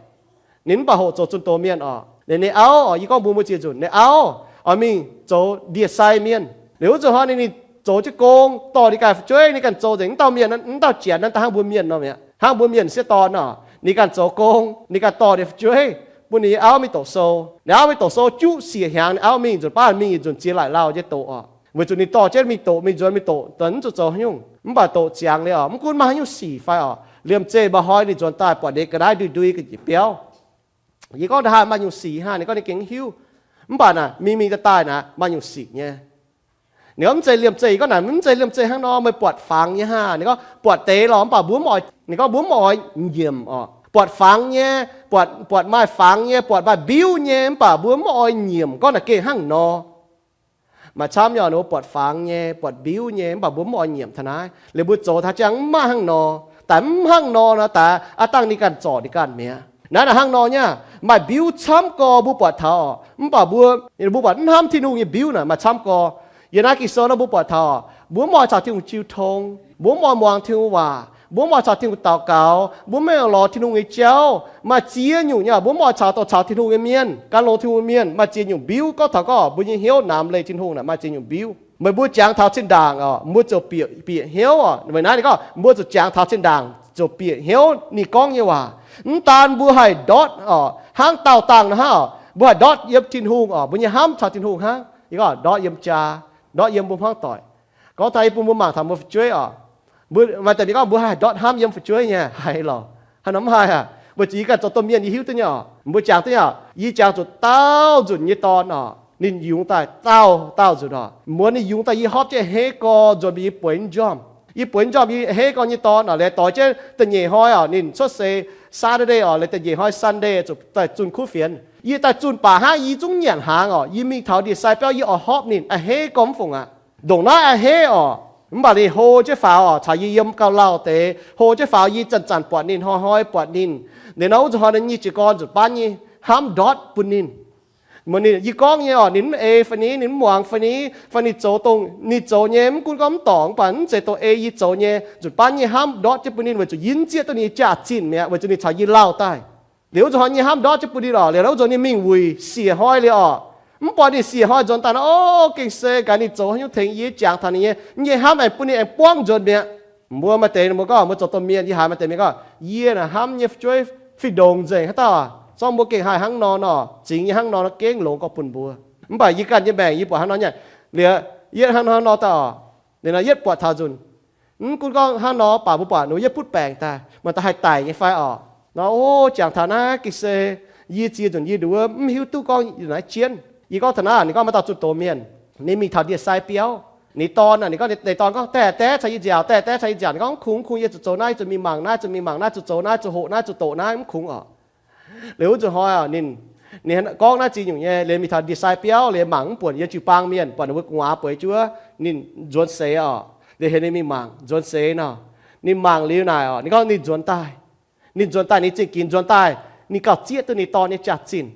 Ninh mv baac hoqc zoux zunh doz mienh oc. Ninh, ninh auv oc, yie gorngv mbuox mbuo ziex nzunc, ninh auv oix mingh zoux ndie-sai mienh. Liuz wuov nzunc hnoi ninh, ninh zoux jienv gong dorh ninh ganh fu'jueiv, ninh ganh zoux nzengc, mv dauh mienh, mv dauh janx naaiv daaih hnangv mbuo mienh nor mi'aqv, hnangv mbuo mienh sieqv dorn oc. Ninh ganh zoux gong, ninh ganh dorh ninh fu'jueiv bun ninh nyei auv mingh doqc sou. Ninh auv mingh doqc sou juqv siec hnyangx, ninh auv mingh nzunc baav mingh yietc nzunc ziex laaic lauh nyei doqc oc. Weic zuqc ninh dorh jienv mingh doqc, mingh nzuonx mingh doqc, daaih mv zuqc zoux haaix nyungc. Mv baac doqc ziangx liuz oc, mv gunv maaih haaix nyungc sic fai oc, liemh zeih mba'hnoi ninh nzuonx daaih buatc ninh ga'naaiv ndui-ndui ga'nyiec biauv. Yie gorngv, Nda'haaix maaih nyungc sic hnangv? Ninh gorngv ninh gengh mv hiuv. Mv baac naaic mingh mingh daaih daaih naaic maaih nyungc sic nyei. Ninh gorngv, Mv zeiz liemh zeih. Yie gorngv, Naaic mv zeiz liemh zeih hnangv nor, meih buatc fangx nyei hnangv? Ninh gorngv, Buatc deix lorqc, mv baac mbuo mv oix, ninh gorngv, mbuo mv oix nyiemc oc. Buatc fangx nyei, buatc, buatc maaih fangx nyei, buatc maaih mbiuv nyei, mv baac mbuo mv oix nyiemc gorngv naaic gengh hnangv nor. Maaih camv nyei oc, ninh mbuo buatc fangx nyei, buatc mbiuv nyei, mv baac mbuo mv oix nyiemc taux naaiv. Liuz mbuo zoux taux ziangh mv maaih hnangv nor. Daaih mv hnangv nor nor, daaih aav dangh ninh ganh zorc ninh ganh mi'aqv. Naaiv naaic hnangv nor nyei, maaih mbiuv camv gorx mbuo buatc taux oc, mv baac mbuo, mbuo buatc mv hnamv Tin-Hungh nyei mbiuv naaic maaih camv gorx. Yiem naaiv Ging-Sou nor mbuo buatc taux oc, mbuo mv oix caux Tin-Hungh jiu tong, mbuo mv oix muangx Tin-Hungh waac, mbuo mv oix caux Tin-Hungh daux gaux, mbuo mv oix lorz Tin-Hungh nyei jauv. Maaih ziex nyungc nyei, mbuo mv oix caux dongh caux Tin-Hungh nyei mienh, gan longx Tin-Hungh nyei mienh. Maaih ziex nyungc mbiuv. Gorngv taux gorngv mbuo nyei hnyouv namx leih Tin-Hungh naaic maaih ziex nyungc mbiuv. Meih mbuo jangx taux zinh ndaangc oc, mbuo ziouc bieqc, bieqc hnyouv oc. Weic naaiv ninh gorngv mbuo zuqc jangx taux zinh ndaangc ziouc bieqc hnyouv ninh gorngv nyei waac. Mv daan mbuo haih ndortv oc, hnangv daauh dangh nor hnangv oc, mbuo haih ndortv yiem Tin-Hungh oc, mbuo nyei hnamv caux Tin-Hungh hnangv. Yie gorngv ndortv yiem jaa, ndortv yiem mbuo hmuangv doic. Gorngv taux yie bun mbuo mangc taux mbuo fu'jueiv oc, mbuo maaih deix mienh gorngv mbuo haih ndortv hnamv yiem fu'jueiv nyei, haiz lorqc. Haaix nor mv haih aac? Weic zuqc yie ganh zoux domh mienh yie hiuv duqv nyei oc. Mbuo jangx duqv nyei oc. Yie jangx zuqc daauh nzunc nyei dorn oc, ninh yungz daaih daauh, daauh nzunc oc. Muonz ninh yungz daaih yie hopv jienv a'hneiv gorx nzuonx mingh yie bueix njormh. Yie bueix njormh yie a'hneiv gorx nyei dorn oc, liuz doix jienv da'nyeic hnoi oc, ninh cuotv seix Saturday oc, liuz da'nyeic hnoi Sunday zuqc daaih zunh kuv fienx. Yie daaih zunh baac hnangv yie zungv nyanc hnaangx oc, yie mingh taux ndie-sai biauv yie oix hopv ninh, a'hneiv gorx mv fungc aqv. Ndongc naaiv a'hneiv oc, mv baac ninh hlo jienv faaux oc, caux yie yiem gauh lauh deix, hlo jienv faaux yie zanc-zanc buatc ninh, hnoi-hnoi buatc ninh. Liuz nor wuov nzunc hnoi ninh nyei jiez gorn nzunc baav nyei hnamv ndortv bun ninh. Muonz ninh, yie gorngv nyei oc, ninh mv ei fai ni, ninh mv muangx fai ni, fai ninh zoux dongh ninh zoux nyei, mv gunv gorngv mv dorngc, mv baac mv zeiz dongh ei yie zoux nyei, nzunc baav nyei hnamv ndortv jienv bun ninh weic zuqc yie mv zieqv duqv ninh nyei jaax-zinh mi'aqv, weic zuqc ninh caux yie lauh daaih. Liuz wuov nzunc hnoi nyei hnamv ndortv jienv bun ninh oc, liuz wuov nzunc ninh mingh wuic siec hnoi liuz oc, mv buatc ninh siec hnoi nzuonx daaih nor, o, gengh se gaax ninh zoux haaix nyungc tengx yie, jangx taux ninh nyei, nyei hnamv aengx bun ninh aengx buangv nzuonx mi'aqv. Mbuo maaih deix mbuo gorngv mbuo zoux domh mienh, yie haiz maaih deix mienh gorngv, Yie naaic hnamv nyei fu'jueiv fih ndongc nzengc haaix dauh, zorqv mbuo gengh haih hnangv nor nor, zingx nyei hnangv nor nor gengh longx gorx bun mbuo. Mv baac yie ganh nyei maengc yie buatc hnangv nor nyei, liuz yietv hnangv nor nor daaih oc, liuz nor yietv buatc taux nzunc, mv gunv gorngv hnangv nor baac mbuo buatc ninh yietv butv baengc daaih, maaih daaih haih daic nyei fai oc. Nor o, jangx taux naaiv ga'sie, yie ziex nzunc yie nduov mv hiuv duqv gorngv naaiv jienv. Yie gorngv taux naaiv, ninh gorngv maaih dauh zunh doz mienh, ninh mingh taux ndie-sai biauv. Ninh dorn, ninh gorngv, ninh dorn gorngv, Daeh, daeh, caux yie nziaauc, daeh, daeh, caux yie nziaauc. Ninh gorngv, Mv kungx, mv kungx, yie zuqc zoux naaiv, zuqc mingh mangc naaiv, zuqc mingh mangc naaiv, zuqc zoux naaiv, zuqc hoqc naaiv, zuqc doqc naaiv, mv kungx oc. Liuz wuov nzunc hnoi oc, ninh, ninh gorngv naaiv ziex nyungc nyei, liuz mingh taux ndie-sai biauv, liuz mangc mv buonc yiem jiu-baang mienh, buatc ninh mbuo gu'nguaaz bueix juov, ninh nzuonx seix oc. Liuz heuc ninh mingh mangc nzuonx seix nor, ninh mangc liuz naaic oc, ninh gorngv ninh nzuonx daaih. Ninh nzuonx daaih, ninh zingh ginx nzuonx daaih, ninh gauh zieqv duqv ninh dorn nyei jaax-zinh.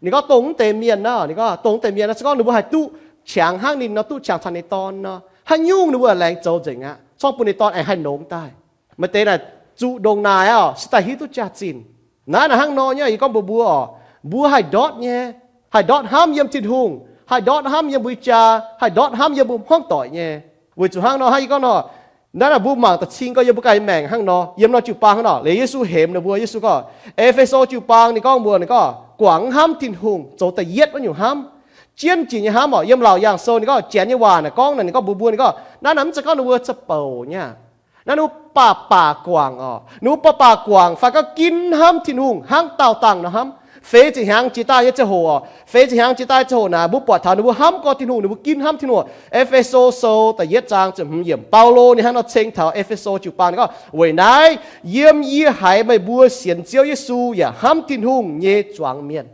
Ninh gorngv dongh mv deix mienh nor, ninh gorngv dongh mv deix mienh nor, se gorngv ninh mbuo haih duqv qangx hnangv ninh nor, duqv qangx caux ninh dorn nor, haaix nyungc ninh mbuo laengz zoux nzengc aqv, corngv bun ninh dorn aengx haih nongx daaih. Maaih deix naaic zuqc ndongc naaic oc, se daaih hiuv duqv jaax-zinh. Naaiv naaic hnangv nor nyei, yie gorngv mbuox mbuo oc, mbuo haih ndortv nyei, haih ndortv hnamv yiem Tin-Hungh, haih ndortv hnamv yiem mbuo jaa, haih ndortv hnamv yiem mbuo hmuangv doic nyei. Weic zuqc hnangv nor hnangv yie gorngv nor, Naaiv naaic mbuo mangc da'cing gorngv yiem mbuo ganh nyei maengc hnangv nor, yiem norm jiu-baang hnangv nor. Liuz Yesu hemx ninh mbuo, Yesu gorngv, E^fe^so jiu-baang, ninh gorngv mbuox ninh gorngv, guangc mv hnamv Tin-Hungh, zoux da'yietv wuov nyungc hnamv. Jienv jiex nyei hnamv oc. Yiem Laauc Yaangh Sou ninh gorngv janx nyei waac naaic gorngv naaic, ninh gorngv mbuox mbuo, ninh gorngv naaiv naaic mv zeiz gorngv ninh mbuo za'bouc nyei. Naaiv ninh mbuo baac baac guangc oc. Ninh mbuo baac baac guangc fai gorngv ginv hnamv Tin-Hungh hnangv daauh dangh nor hnamv. Feix ziepc hnyangx jiex daaih nyei ziangh hoc oc, feix ziepc hnyangx jiex daaih ziangh hoc naaic, mbuo buatc taux ninh mbuo hnamv gorx Tin-Hungh, ninh mbuo ginv hnamv Tin-Hungh. E^fe^so Sou da'yietv zaang ziepc hmz yiemc, Baulo ninh hnangv nor ceng taux E^fe^so jiu-baang, ninh gorngv, weic naaiv yiem yie haiz meih mbuo sienx Ziouv Yesu yaac hnamv Tin-Hungh nyei zuangx mienh.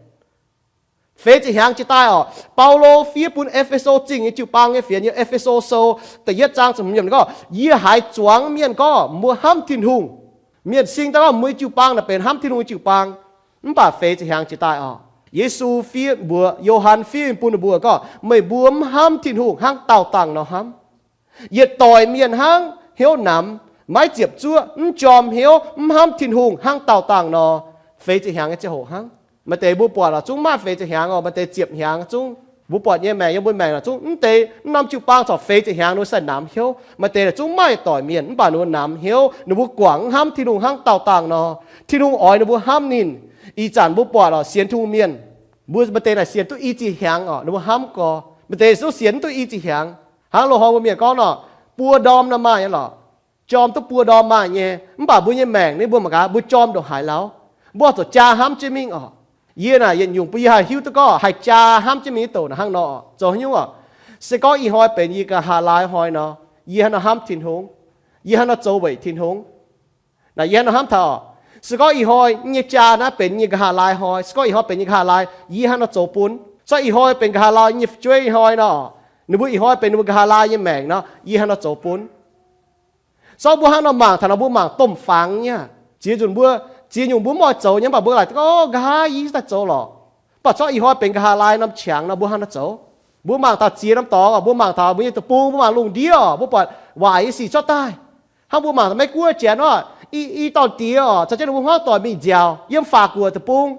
Feix ziepc hnyangx jiex daaih oc, Baulo fiev bun E^fe^so Zingh nyei jiu-baang nyei fienx. Yiem E^fe^so Sou da'yietv zaang ziepc hmz yiemc ninh gorngv, yie haiz zuangx mienh gorngv mbuo hnamv Tin-Hungh. Mienh sing daaih gorngv mbuo nyei jiu-baang naaic benx hnamv Tin-Hungh nyei jiu-baang. Mv baac feix ziepc hnyangx jiex daaih oc, Yesu fiev mbuox, Yo^han fiev bun ninh mbuo gorngv, meih mbuo mv hnamv Tin-Hungh hnangv daauh dangh nor hnamv. Yietc doic mienh hnangv, hnyouv namx, maiv ziepc zuoqv, mv jorm hnyouv, mv hnamv Tin-Hungh hnangv daauh dangh nor. Feix ziepc hnyangx nyei ziangh hoc hnangv. Maaih deix mbuo buatc oc, zungv maaih feix ziepc hnyangx oc, maaih deix ziepc hnyangx zungv. Mbuo buatc nyei maengc, yiem mbuo maengc oc, zungv mv deix mv norm jiu-baang corc feix ziepc hnyangx ninh mbuo sai namx hnyouv. Maaih deix zungv maaih doic mienh mv baac ninh mbuo namx hnyouv, ninh mbuo guangc mv hnamv Tin-Hungh hnangv daauh dangh nor. Tin-Hungh oix ninh mbuo hnamv ninh. Ih zanc mbuo buatc oc, sienx Tin-Hungh mienh, mbuo maaih deix naaic sienx duqv i ziex hnyangx oc, ninh mbuo hnamv gorx. Maaih deix zungv sienx duqv i ziex hnyangx. Hnangv loz-hnoi mbuo mienh gorngv nor, buo ndorm nor maaih nyei lorqc. Jorm duqv buo ndorm maaih nyei, mv baac mbuo nyei maengc ni mbuo mangc gaax, mbuo jorm ndongc haaix lauh, mbuo oix zuqc jaa hnamv jienv mingh oc. Yie naaic yietc nyungc bun yie haih hiuv duqv gorngv haih jaa hnamv jienv mingh nyei douc naaic hnangv nor oc. Zoux haaix nyungc oc? Se gorngv ih hnoi benx yie nqa'haav laai hnoi nor, yie hnangv nor hnamv Tin-Hungh, yie hnangv nor zoux weic Tin-Hungh. Naaic yie hnangv nor hnamv taux oc, se gorngv ih hnoi nyei jaa naaiv benx nyei nqa'haav laai hnoi, se gorngv ih hnoi benx nyei nqa'haav laai, yie hnangv nor zoux bun. Se gorngv ih hnoi benx nqa'haav laai nyei fu'jueiv hnoi nor, ninh mbuo ih hnoi benx ninh mbuo nqa'haav laai nyei maengc nor, yie hnangv nor zoux bun. Se gorngv mbuo hnangv nor mangc taux nor, mbuo mangc domh fangx nyei. Ziex nzunc mbuo, ziex nyungc mbuo mv oix zoux nyei, mv baac mbuo laaic gorngv, nqa'haav yie hiuv daaih zoux lorqc. Mv baac se gorngv ih hnoi benx nqa'haav laai norm qangx nor, mbuo hnangv nor zoux. Mbuo mangc taux ziex norm dorngx oc, mbuo mangc taux mbuo nyei deic-bung, mbuo mangc lungh ndiev oc, mbuo buatc waaic nyei sic cuotv daaih. Hnangv mbuo mangc taux Meiv Guoqv janx oc, i, i dorn-diex oc, caux jienv ninh mbuo hmuangv doic mingh nziaauc yiem Faac Guoqv deic-bung.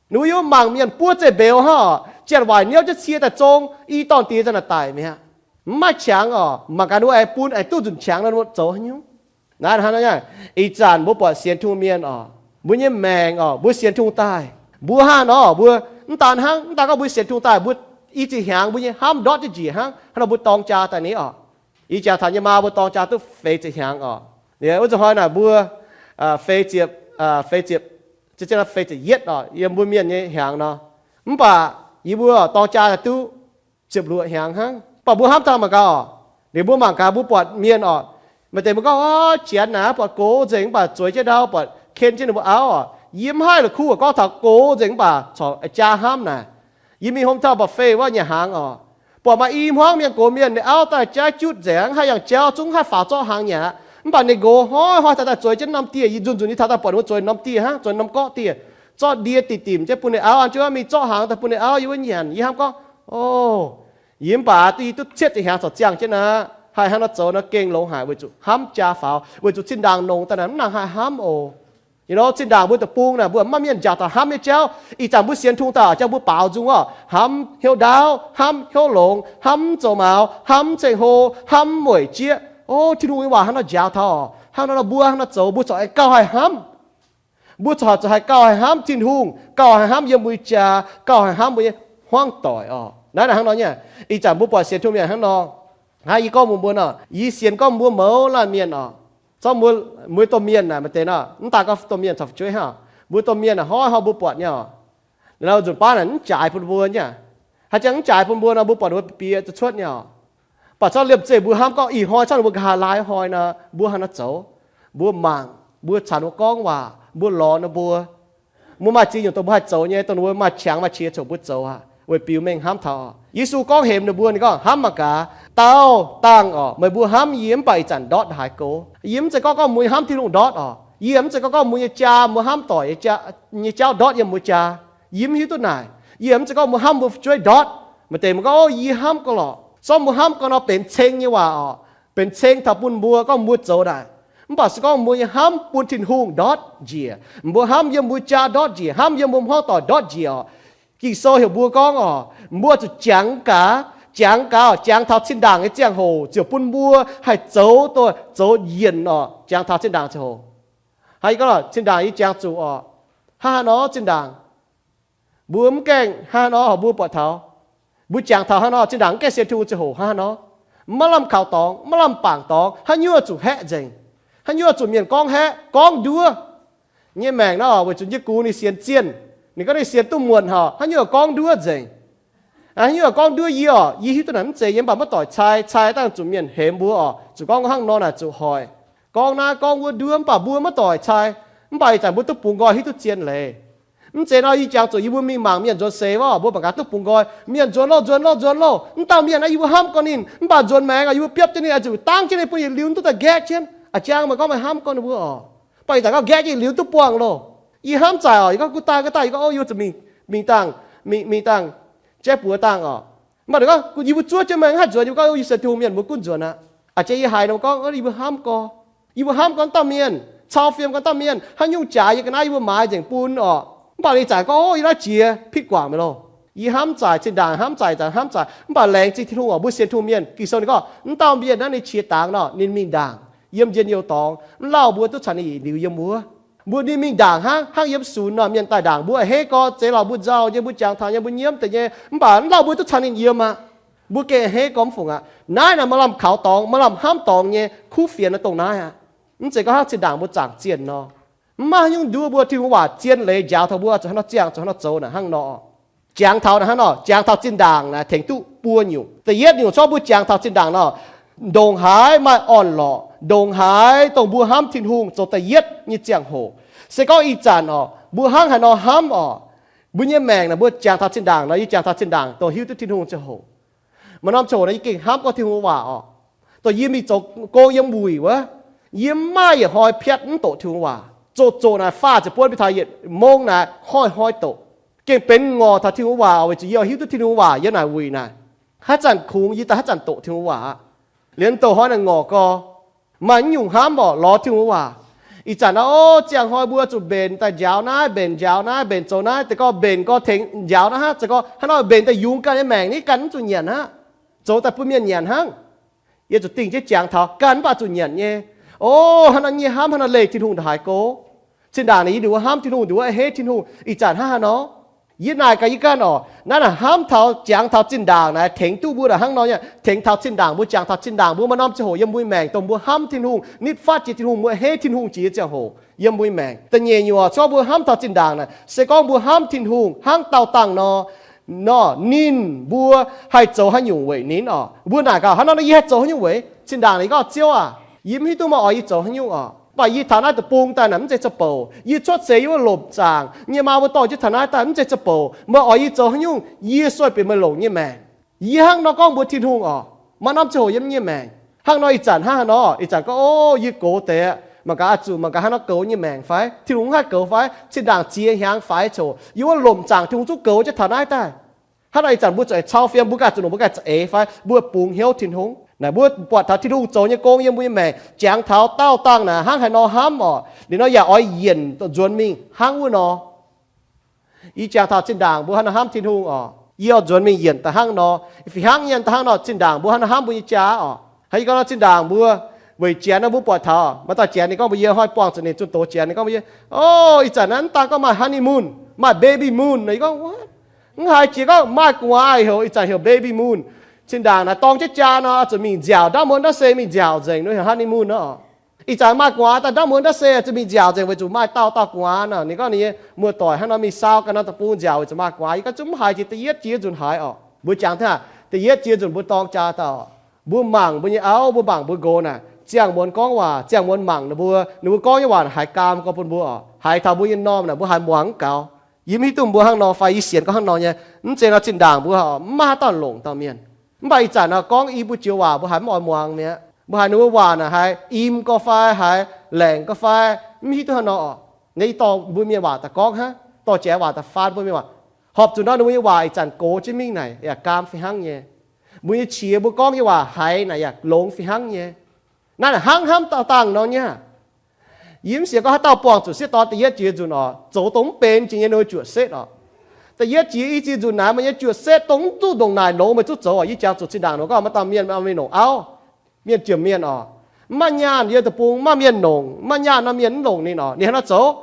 Ninh mbuo yiem mangc mienh buov zeiv-mbeux hnangv oc, janx waaic niouv jienv cie daaih zong, i dorn-diex za'naaic daic mi'aqv. Mv maaih qangx oc, mangc gaax ninh mbuo aengx bun aengx duqv nzunc qangx nor, mbuo zoux haaix nyungc? Naaiv hnangv nor, ih zanc mbuo buatc sienx Tin-Hungh mienh oc, mbuo nyei maengc oc, mbuo sienx Tin-Hungh daaih, mbuo hnangv nor mbuo mv daan hnangv, mv daan gorngv mbuo sienx Tin-Hungh daaih mbuo i ziex hnyangx mbuo nyei hnamv ndortv jienv njiec hnangv, hnangv nor mbuo dorng jaa daaih ni oc. Ih jaax taux nyei maa mbuo dorng jaa duqv feix ziepc hnyangx oc. Liuz wuov zanc hnoi naaic mbuo feix ziepc, feix ziepc, feix ziepc yietv oc, yiem mbuo mienh nyei hnyangx nor. Mv baac yie mbuo dorng jaa daaih duqv ziepc luoqc hnyangx hnangv. Mv baac mbuo hnamv taux mangc gaax oc, liuz mbuo mangc gaax mbuo buatc mienh oc, maaih deix mbuo gorngv, janx naaic buatc gox nzengc mv baac zueiz jienv ndau, buatc ken jienv ninh mbuo auv oc. Yie mv haih la'kuqv gorngv taux gox nzengc mv baac corc jaa hnamv naaic. Yie mingh home taux buffet wuov nyanc hnaangx oc, buatc maaih i hmuangv mienh gox mienh, ninh auv daaih jaiv jutv nzengc, haih yangh jauv, zungv haih faaux zorqv hnaangx nyanc. Mv baac ninh nqox hnoi hnoi taux daaih zueiz jienv norm dieh, yie nzunc nzunc yie taux daaih buatc ninh mbuo zueiz norm dieh hnangv, zueiz norm gorqv dieh, zorqv ndie dimc dimc jienv bun ninh auv, an jienv mingh zorqv hnaangx daaih bun ninh auv yiem wuov nyanc. Yie hnamv gorngv, o, yie mv baac duqv, yie duqv cietv ziepc hnyangx corc ziangh jienv aqv, haih hnangv nor zoux nor gengh longx haic weic zuqc hnamv jaa faaux, weic zuqc zinh ndaangc nongx daaih naaic mv nangc haih hnamv oc. Ih nor zinh ndaangc mbuo deic-bung naaic mbuo mv maaih mienh njaaux taux hnamv nyei jauv. Ih zanc mbuo sienx Tin-Hungh daaih jangx mbuo baaux nzung oc, hnamv hnyouv ndaauv, hnamv hnyouv longx, hnamv mv zoux maux, hnamv mv ceng-hlo, hnamv mv weic jieqv. O, Tin-Hungh nyei waac hnangv nor njaaux taux oc, hnangv nor nor mbuo hnangv nor zoux mbuo corc aengx gauh haih hnamv. Mbuo corc zuqc haih gauh haih hnamv Tin-Hungh, gauh haih hnamv yiem mbuo nyei jaa, gauh haih hnamv mbuo nyei hmuangv doic oc. Naaiv naaic hnangv nor nyei. Ih zanc mbuo buatc sienx Tin-Hungh mienh hnangv nor. Hnangv yie gorngv mbuox mbuo nor, yie sienx gorngv mbuo mouz laanh mienh oc, zorqv mbuo, mbuo domh mienh naaic maaih deix nor, mv daan gorngv domh mienh caux fu'jueiv hnangv, mbuo domh mienh naaic hnoi hnoi mbuo buatc nyei oc, nzunc baav naaic mv jaaix bun mbuo nyei. Haaix jangx mv jaaix bun mbuo nor, mbuo buatc ninh mbuo bieqc bieqc zuqc cuotv nyei oc. Mv baac zorqv liemh zeih mbuo hnamv gorngv ih hnoi zorqv ninh mbuo nqa'haav laai hnoi nor, mbuo hnangv nor zoux. Mbuo mangc, mbuo caux ninh mbuo gorngv waac, mbuo lorz ninh mbuo. Mbuo maaih ziex nyungc dongh mbuo haih zoux nyei, dongh ninh mbuo maaih qangx maaih qiex coc mbuo zoux aqv. Weic biux mengh hnamv taux oc, Yesu gorngv hemx ninh mbuo, ninh gorngv, hnamv mangc gaax, daauh dangh oc, meih mbuo hnamv yie mv baac ih zanc ndortv haaix go? Yie mv zeiz gorngv gorngv mbuo hnamv Tin-Hungh ndortv oc. Yie mv zeiz gorngv gorngv mbuo nyei jaa, mbuo hnamv doic nyei jauv ndortv yiem mbuo jaa. Yie mv hiuv duqv naaic. Yie mv zeiz gorngv mbuo hnamv mbuo fu'jueiv ndortv. Maaih deix mbuo gorngv, o, yie hnamv gauh lorqc. Zorqv mbuo hnamv gauh nor benx ceng nyei waac oc. Benx ceng taux bun mbuo gorngv mbuo zoux naaic. Mv baac se gorngv mbuo nyei hnamv bun Tin-Hungh ndortv njiec, mbuo hnamv yiem mbuo jaa ndortv njiec, hnamv yiem mbuo hmuangv doic ndortv njiec oc. Ging-Sou heuc mbuo gorngv oc, mbuo zuqc jangx gaax, Jangx gaax, jangx taux zinh ndaangc nyei ziangh hoc ziouc bun mbuo haih zoux duqv, zoux yienc oc. Jangx taux zinh ndaangc ziangh hoc. Hnangv yie gorngv, zinh ndaangc yie jangx zuqc oc. Hnangv haaix nor zinh ndaangc? Mbuo mv gaengh hnangv haaix nor, mbuo buatc taux, mbuo jangx taux hnangv haaix nor, zinh ndaangc mv gaengh sienx Tin-Hungh ziangh hoc hnangv haaix nor, maiv lamh kaux dorngx, maiv lamh bangc dorngx, haaix nyungc zuqc haeqv nzengc. Haaix nyungc zuqc mienh gorngv haeqv, gorngv nduov. Nyei maengc nor, weic zuqc yie gux ninh sienx zienh, ninh gorngv ninh sienx duqv muonc horc, haaix nyungc gorngv nduov nzengc. Haaix nyungc gorngv nduov yie oc, yie hiuv duqv naaic mv zeiz nyei, mv baac maiv doic cai. Cai dangh zuqc mienh hemx mbuo oc, zuqc gorngv hnangv nor naaic zuqc hoic, gorngv naaiv gorngv wuov nduov, mv baac mbuo maiv doic cai. Mv baac ih zanc mbuo duqv bungx nqoi hiuv duqv zien leiz. Mv zeiz nor, yie jangx zuqc yie mbuo mingh mangc mienh nzuonx seix wuov, mbuo mangc gaax duqv bungx nqoi, mienh nzuonx loh, nzuonx loh, nzuonx loh. Mv dauh mienh naaiv yie mbuo hnamv gorn ninh, mv baac nzuonx maengx oc, yie mbuo biopv jienv ninh, oix zuqc dangv jienv ninh bun yietc liuz duqv daaih nqaeqv jienv. A'jang meih gorngv meih hnamv gorn ninh mbuo oc, mv baac ih zanc gorngv nqaeqv jienv yietc liuz duqv buangh loh. Yie hnamv zaaic oc, yie gorngv gu daaih, gu daaih, yie gorngv, o, yie zuqc mingh, mingh dangh, mingh, mingh dangh jaiv buoz dangh oc. Mv baac ninh gorngv yie mbuo zuov jienv meih mv haih nzuonx, yie mbuo gorngv, o, yie sienx Tin-Hungh mienh, mbuo gunv nzuonx aqv. Aa, jiex yie haiz ninh mbuo gorngv, yie mbuo hnamv gorn, yie mbuo hnamv gorn dauh mienh, cau fiem gorn dauh mienh, haaix nyungc jaaix yie ga'naaiv yie mbuo maaiz nzengc bun oc. Mv baac ninh ih zanc gorngv, o, yie naaiv jiex pitv guangc mi'aqv loh. Yie hnamv zaaic, zinh ndaangc hnamv zaaic, ih zanc hnamv zaaic. Mv baac laengz zingh Tin-Hungh oc, mbuo sienx Tin-Hungh mienh, Ging-Sou ninh gorngv, mv dauh mienh naaiv ninh qiex dangx nor, ninh mingh ndaangc yiem njien-youh dorngx, mv lauh mbuo duqv caux ninh yietc liuz yiem wuov. Mbuo ninh mingh ndaangc hnangv, hnangv yiem sunx nor, mienh daaih ndaangc mbuo, a'hneiv gorx, zeix lorz mbuo nzauh nyei, mbuo jangx taux nyei, mbuo nyiemv deix nyei, mv baac mv lauh mbuo duqv caux ninh yiem aqv. Mbuo gengh a'hneiv gorx mv fungc aqv. Naaiv naaic maaih lamh kaux dorngx, maaih lamh hnamv dorngx nyei kuv fienx naaiv dongh naaiv aqv. Mv zeiz gorngv hnangv zinh ndaangc mbuo zaangc zienh nor, mv maaih haaix nyungc nduov mbuo, Tin-Hungh waac zien leiz njaaux taux mbuo zuqc hnangv nor ziangh, zuqc hnangv nor zoux naaic hnangv nor. Jangx taux naaic hnangv nor, jangx taux zinh ndaangc naaic tengx duqv buo nyungc. Da'yietv nyungc, corc mbuo jangx taux zinh ndaangc nor, ndongc haaix maaih orn-lorqc, ndongc haaix dongh mbuo hnamv Tin-Hungh zoux da'yietv nyei ziangh hoc. Se gorngv ih zanc oc, mbuo hnangv haaix nor hnamv oc, mbuo nyei maengc naaic, mbuo jangx taux zinh ndaangc nor, yie jangx taux zinh ndaangc dongh hiuv duqv Tin-Hungh ziangh hoc. Maaih norm ziangh hoc naaic yie gengh hnamv gorngv Tin-Hungh waac oc. Dongh yie mingh zoux gong yiem wuic wuov, yie mv maaih yietc hnoi piatv mv doqc Tin-Hungh waac. Zoqc zoqc naaic faah ziepc buonv mingh taux yietc mong naaic hnoi-hnoi doqc. Gengh benx ngorc taux Tin-Hungh waac oc, weic zuqc yie oix hiuv duqv Tin-Hungh waac yiem naaic wuic naaic. Haaix zanc kungx yie daaih haaix zanc doqc Tin-Hungh waac aqv. Liemh douh hnoi naaic ngorc gorx, maaih mv nyungc hnamv oc, lorz Tin-Hungh waac. Ih zanc naaiv, o, ziangh hnoi mbuo zuqc mbenc daaih njaaux naaiv, mbenc njaaux naaiv, mbenc zoux naaiv, deix gorngv mbenc gorx tengx njaaux naaiv hnangv, deix gorngv hnangv nor mbenc daaih yungz ganh nyei maengc, ninh ganh mv zuqc nyanc aqv. Zoux daaih bun mienh nyanc hnangv. Yie zuqc dingh jienv jangx taux ganh mv baac zuqc nyanc nyei. O, hnangv nor nyei hnamv, hnangv nor leih Tin-Hungh ndongc haaix go. Zinh ndaangc naaic yie nduqc wuov hnamv Tin-Hungh, nduqc wuov a'hneiv Tin-Hungh. Ih zanc hnangv haaix nor? Yie naaic gaax yie ganh oc, naaiv naaic hnamv taux, jangx taux zinh ndaangc naaic tengx duqv mbuo naaic hnangv nor nyei, tengx taux zinh ndaangc mbuo jangx taux zinh ndaangc mbuo maaih norm ziangh hoc yiem mbuo maengc dongh mbuo hnamv Tin-Hungh, nitv fatv jiex Tin-Hungh, mbuo a'hneiv Tin-Hungh jiex nyei ziangh hoc yiem mbuo maengc. Da'nyeic nyungc oc, corc mbuo hnamv taux zinh ndaangc naaic se gorngv mbuo hnamv Tin-Hungh hnangv daauh dangh nor, nor ninh mbuo haih zoux haaix nyungc weic ninh oc. Mbuo naaic gaax hnangv nor, yie haih zoux haaix nyungc weic? Zinh ndaangc ninh gorngv, Ziouv aac, yie mv hiuv duqv meih oix yie zoux haaix nyungc oc. Mv baac yie taux naaiv deic-bung daaih naaic mv zeiz zoux bouc. Yie cuotv seix yie wuov lomc zaangc, yie nyei maa mbuo dorh jienv taux naaiv daaih mv zeiz zoux bouc. Meih oix yie zoux haaix nyungc? Yie sueih bieqc meih longc nyei maengc. Yie hnangv nor gorngv mbuox Tin-Hungh oc, maaih norm ziangh hoc yiem nyei maengc. Hnangv nor ih zanc hnangv haaix nor, ih zanc gorngv, o, yie gox deix aqv, mangc gaax oix zuqc mangc gaax hnangv nor goux nyei maengc fai Tin-Hungh haih goux fai, zinh ndaangc ziex hnyangx faix coc, yie wuov lomc zaangc Tin-Hungh zungv goux jienv taux naaiv daaih. Hnangv nor ih zanc mbuo zuqc cau fiem, mbuo ganh zuqc longc, mbuo ganh za'eix fai mbuo bungx hnyouv Tin-Hungh. Naaic mbuo buatc taux Tin-Hungh zoux nyei gong yiem mbuo nyei maengc, jangx taux daauh dangh naaic hnangv haaix nor hnamv oc, liuz nor yaac oix yienc nzuonx mingh hnangv wuov nor. Yie jangx taux zinh ndaangc mbuo hnangv nor hnamv Tin-Hungh oc, yie oix nzuonx mingh yienc daaih hnangv nor. Fih hnangv nyei daaih hnangv nor, zinh ndaangc mbuo hnangv nor hnamv mbuo nyei jaa oc. Hnangv yie gorngv nor, zinh ndaangc mbuo weic janx nor mbuo buatc taux maaih dauh janx ninh gorngv mbuox yie, hnoi buangh zuqc ninh zunh doz janx ninh gorngv mbuox yie, o, ih zanc naaiv mv daan gorngv maaih honeymoon, maaih baby moon nor. Yie gorngv, mv haiz jiex gorngv maaih gu'nguaaz heuc, ih zanc heuc baby moon. Zinh ndaangc naaic dorng jienv jaa nor zuqc mingh nziaauc, ndaamv muonz ndaamv se mingh nziaauc nzengc, nor heuc honeymoon nor. Ih zanc maaih gu'nguaaz daaih, ndaamv muonz ndaamv se zuqc mingh nziaauc nzengc weic zuqc maaih dauh dauh gu'nguaaz nor. Ninh gorngv ninh nyei muoz-doic hnangv nor mingh saau ganh norm deic-bung nziaauc weic zuqc maaih gu'nguaaz. Yie gorngv zungv mv haiz jiex da'yietv jiex nzunc haiz oc. Mbuo jangx hnangv, da'yietv jiex nzunc mbuo dorng jaa daaih oc. Mbuo mangc mbuo nyei auv, mbuo mangc mbuo nqox naaic, ziangh muonz gorngv waac, ziangh muonz mangc ninh mbuo, ninh mbuo gorngv nyei waac haiz gaam gorx bun mbuo oc. Haiz taux mbuo nyei m'normh naaic mbuo haiz muangx mv gaux. Yie mv hiuv duqv mbuo hnangv nor fai, yie sienx gorngv hnangv nor nyei. Mv zeiz nor, zinh ndaangc mbuo mv maaih haaix dauh longc dauh mienh. Mv baac ih zanc nor gorngv i buo joux waac mbuo haiz mv oix muangx mi'aqv. Mbuo haiz ninh mbuo waac naaic haiz im gorx fai haiz laengc gorx fai, mv hiuv duqv hnangv nor oc. Naaiv yie dorh mbuo mienh waac daaih gorngv hnangv, dorh jaax waac daaih faan mbuo mienh waac. Horpc zuqc nor ninh mbuo nyei waac ih zanc gox jienv mingh naaic yaac gaam fih hnangv nyei. Mbuo nyei qiex mbuo gorngv nyei waac haiz naaic yaac longx fih hnangv nyei. Naaiv naaic hnangv hnamv dauh dangh nor nyei. Yie mv sienx gorngv haaix dauh buangh zuqc sieqv dorn da'yietv jiex nzunc oc, zoux dongh mv benx jiex nyei, ninh mbuo juoqc setv oc. Da'yietv jiex i ziex nzunc naaic meih nyei juoqc setv dongh mv duqv ndongc naaic longx meih zuqv zoux. Yie jangx zuqc zinh ndaangc nor gorngv maaih dauh mienh, mienh nongc auv, mienh jiex mienh oc, mv maaih nyaanh yiem deic-bung, mv maaih mienh nongc, mv maaih nyaanh nor mienh mv longc ninh oc. Ninh hnangv nor zoux,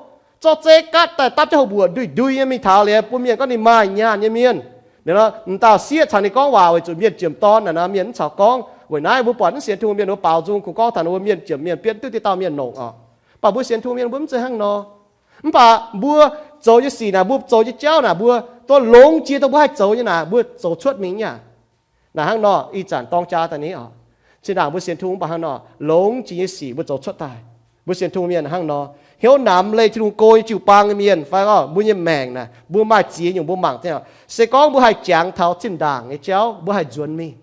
zorqv zeiv gaatv daaih dapv jienv houx mbuoqc nduih nduih nyei mingh taux liuz bun mienh gorngv ninh maaih nyaanh nyei mienh. Liuz nor m'dauh sieqv caux ninh gorngv waac weic zuqc mienh jiemc dorn naaic nor mienh mv caux gorngv. Weic naaiv mbuo buatc mv sienx Tin-Hungh mienh mbuo baaux nzung kungx gorngv taux ninh mbuo mienh jiemc mienh bietv duqv dieh dauh mienh nongc oc. Mv baac mbuo sienx Tin-Hungh mienh mbuo mv zeiz hnangv nor. Mv baac mbuo zoux nyei sic naaic, mbuo zoux nyei jauv naaic, mbuo duqv longx jiex dongh mbuo haih zoux nyei naaic, mbuo zoux cuotv mingh nyei aqv. Naaic hnangv nor ih zanc dorng jaa daaih ni oc. Zinh ndaangc mbuo sienx Tin-Hungh mv baac hnangv nor longx jiex nyei sic mbuo zoux cuotv daaih. Mbuo sienx Tin-Hungh mienh hnangv nor, hnyouv namx leih Tin-Hungh go nyei jiu-baang nyei mienh fai oc, mbuo nyei maengc naaic mbuo maaih ziex nyungc mbuo mangc deix oc. Se gorngv mbuo haih jangx taux zinh ndaangc nyei jauv, mbuo haih nzuonx mingh,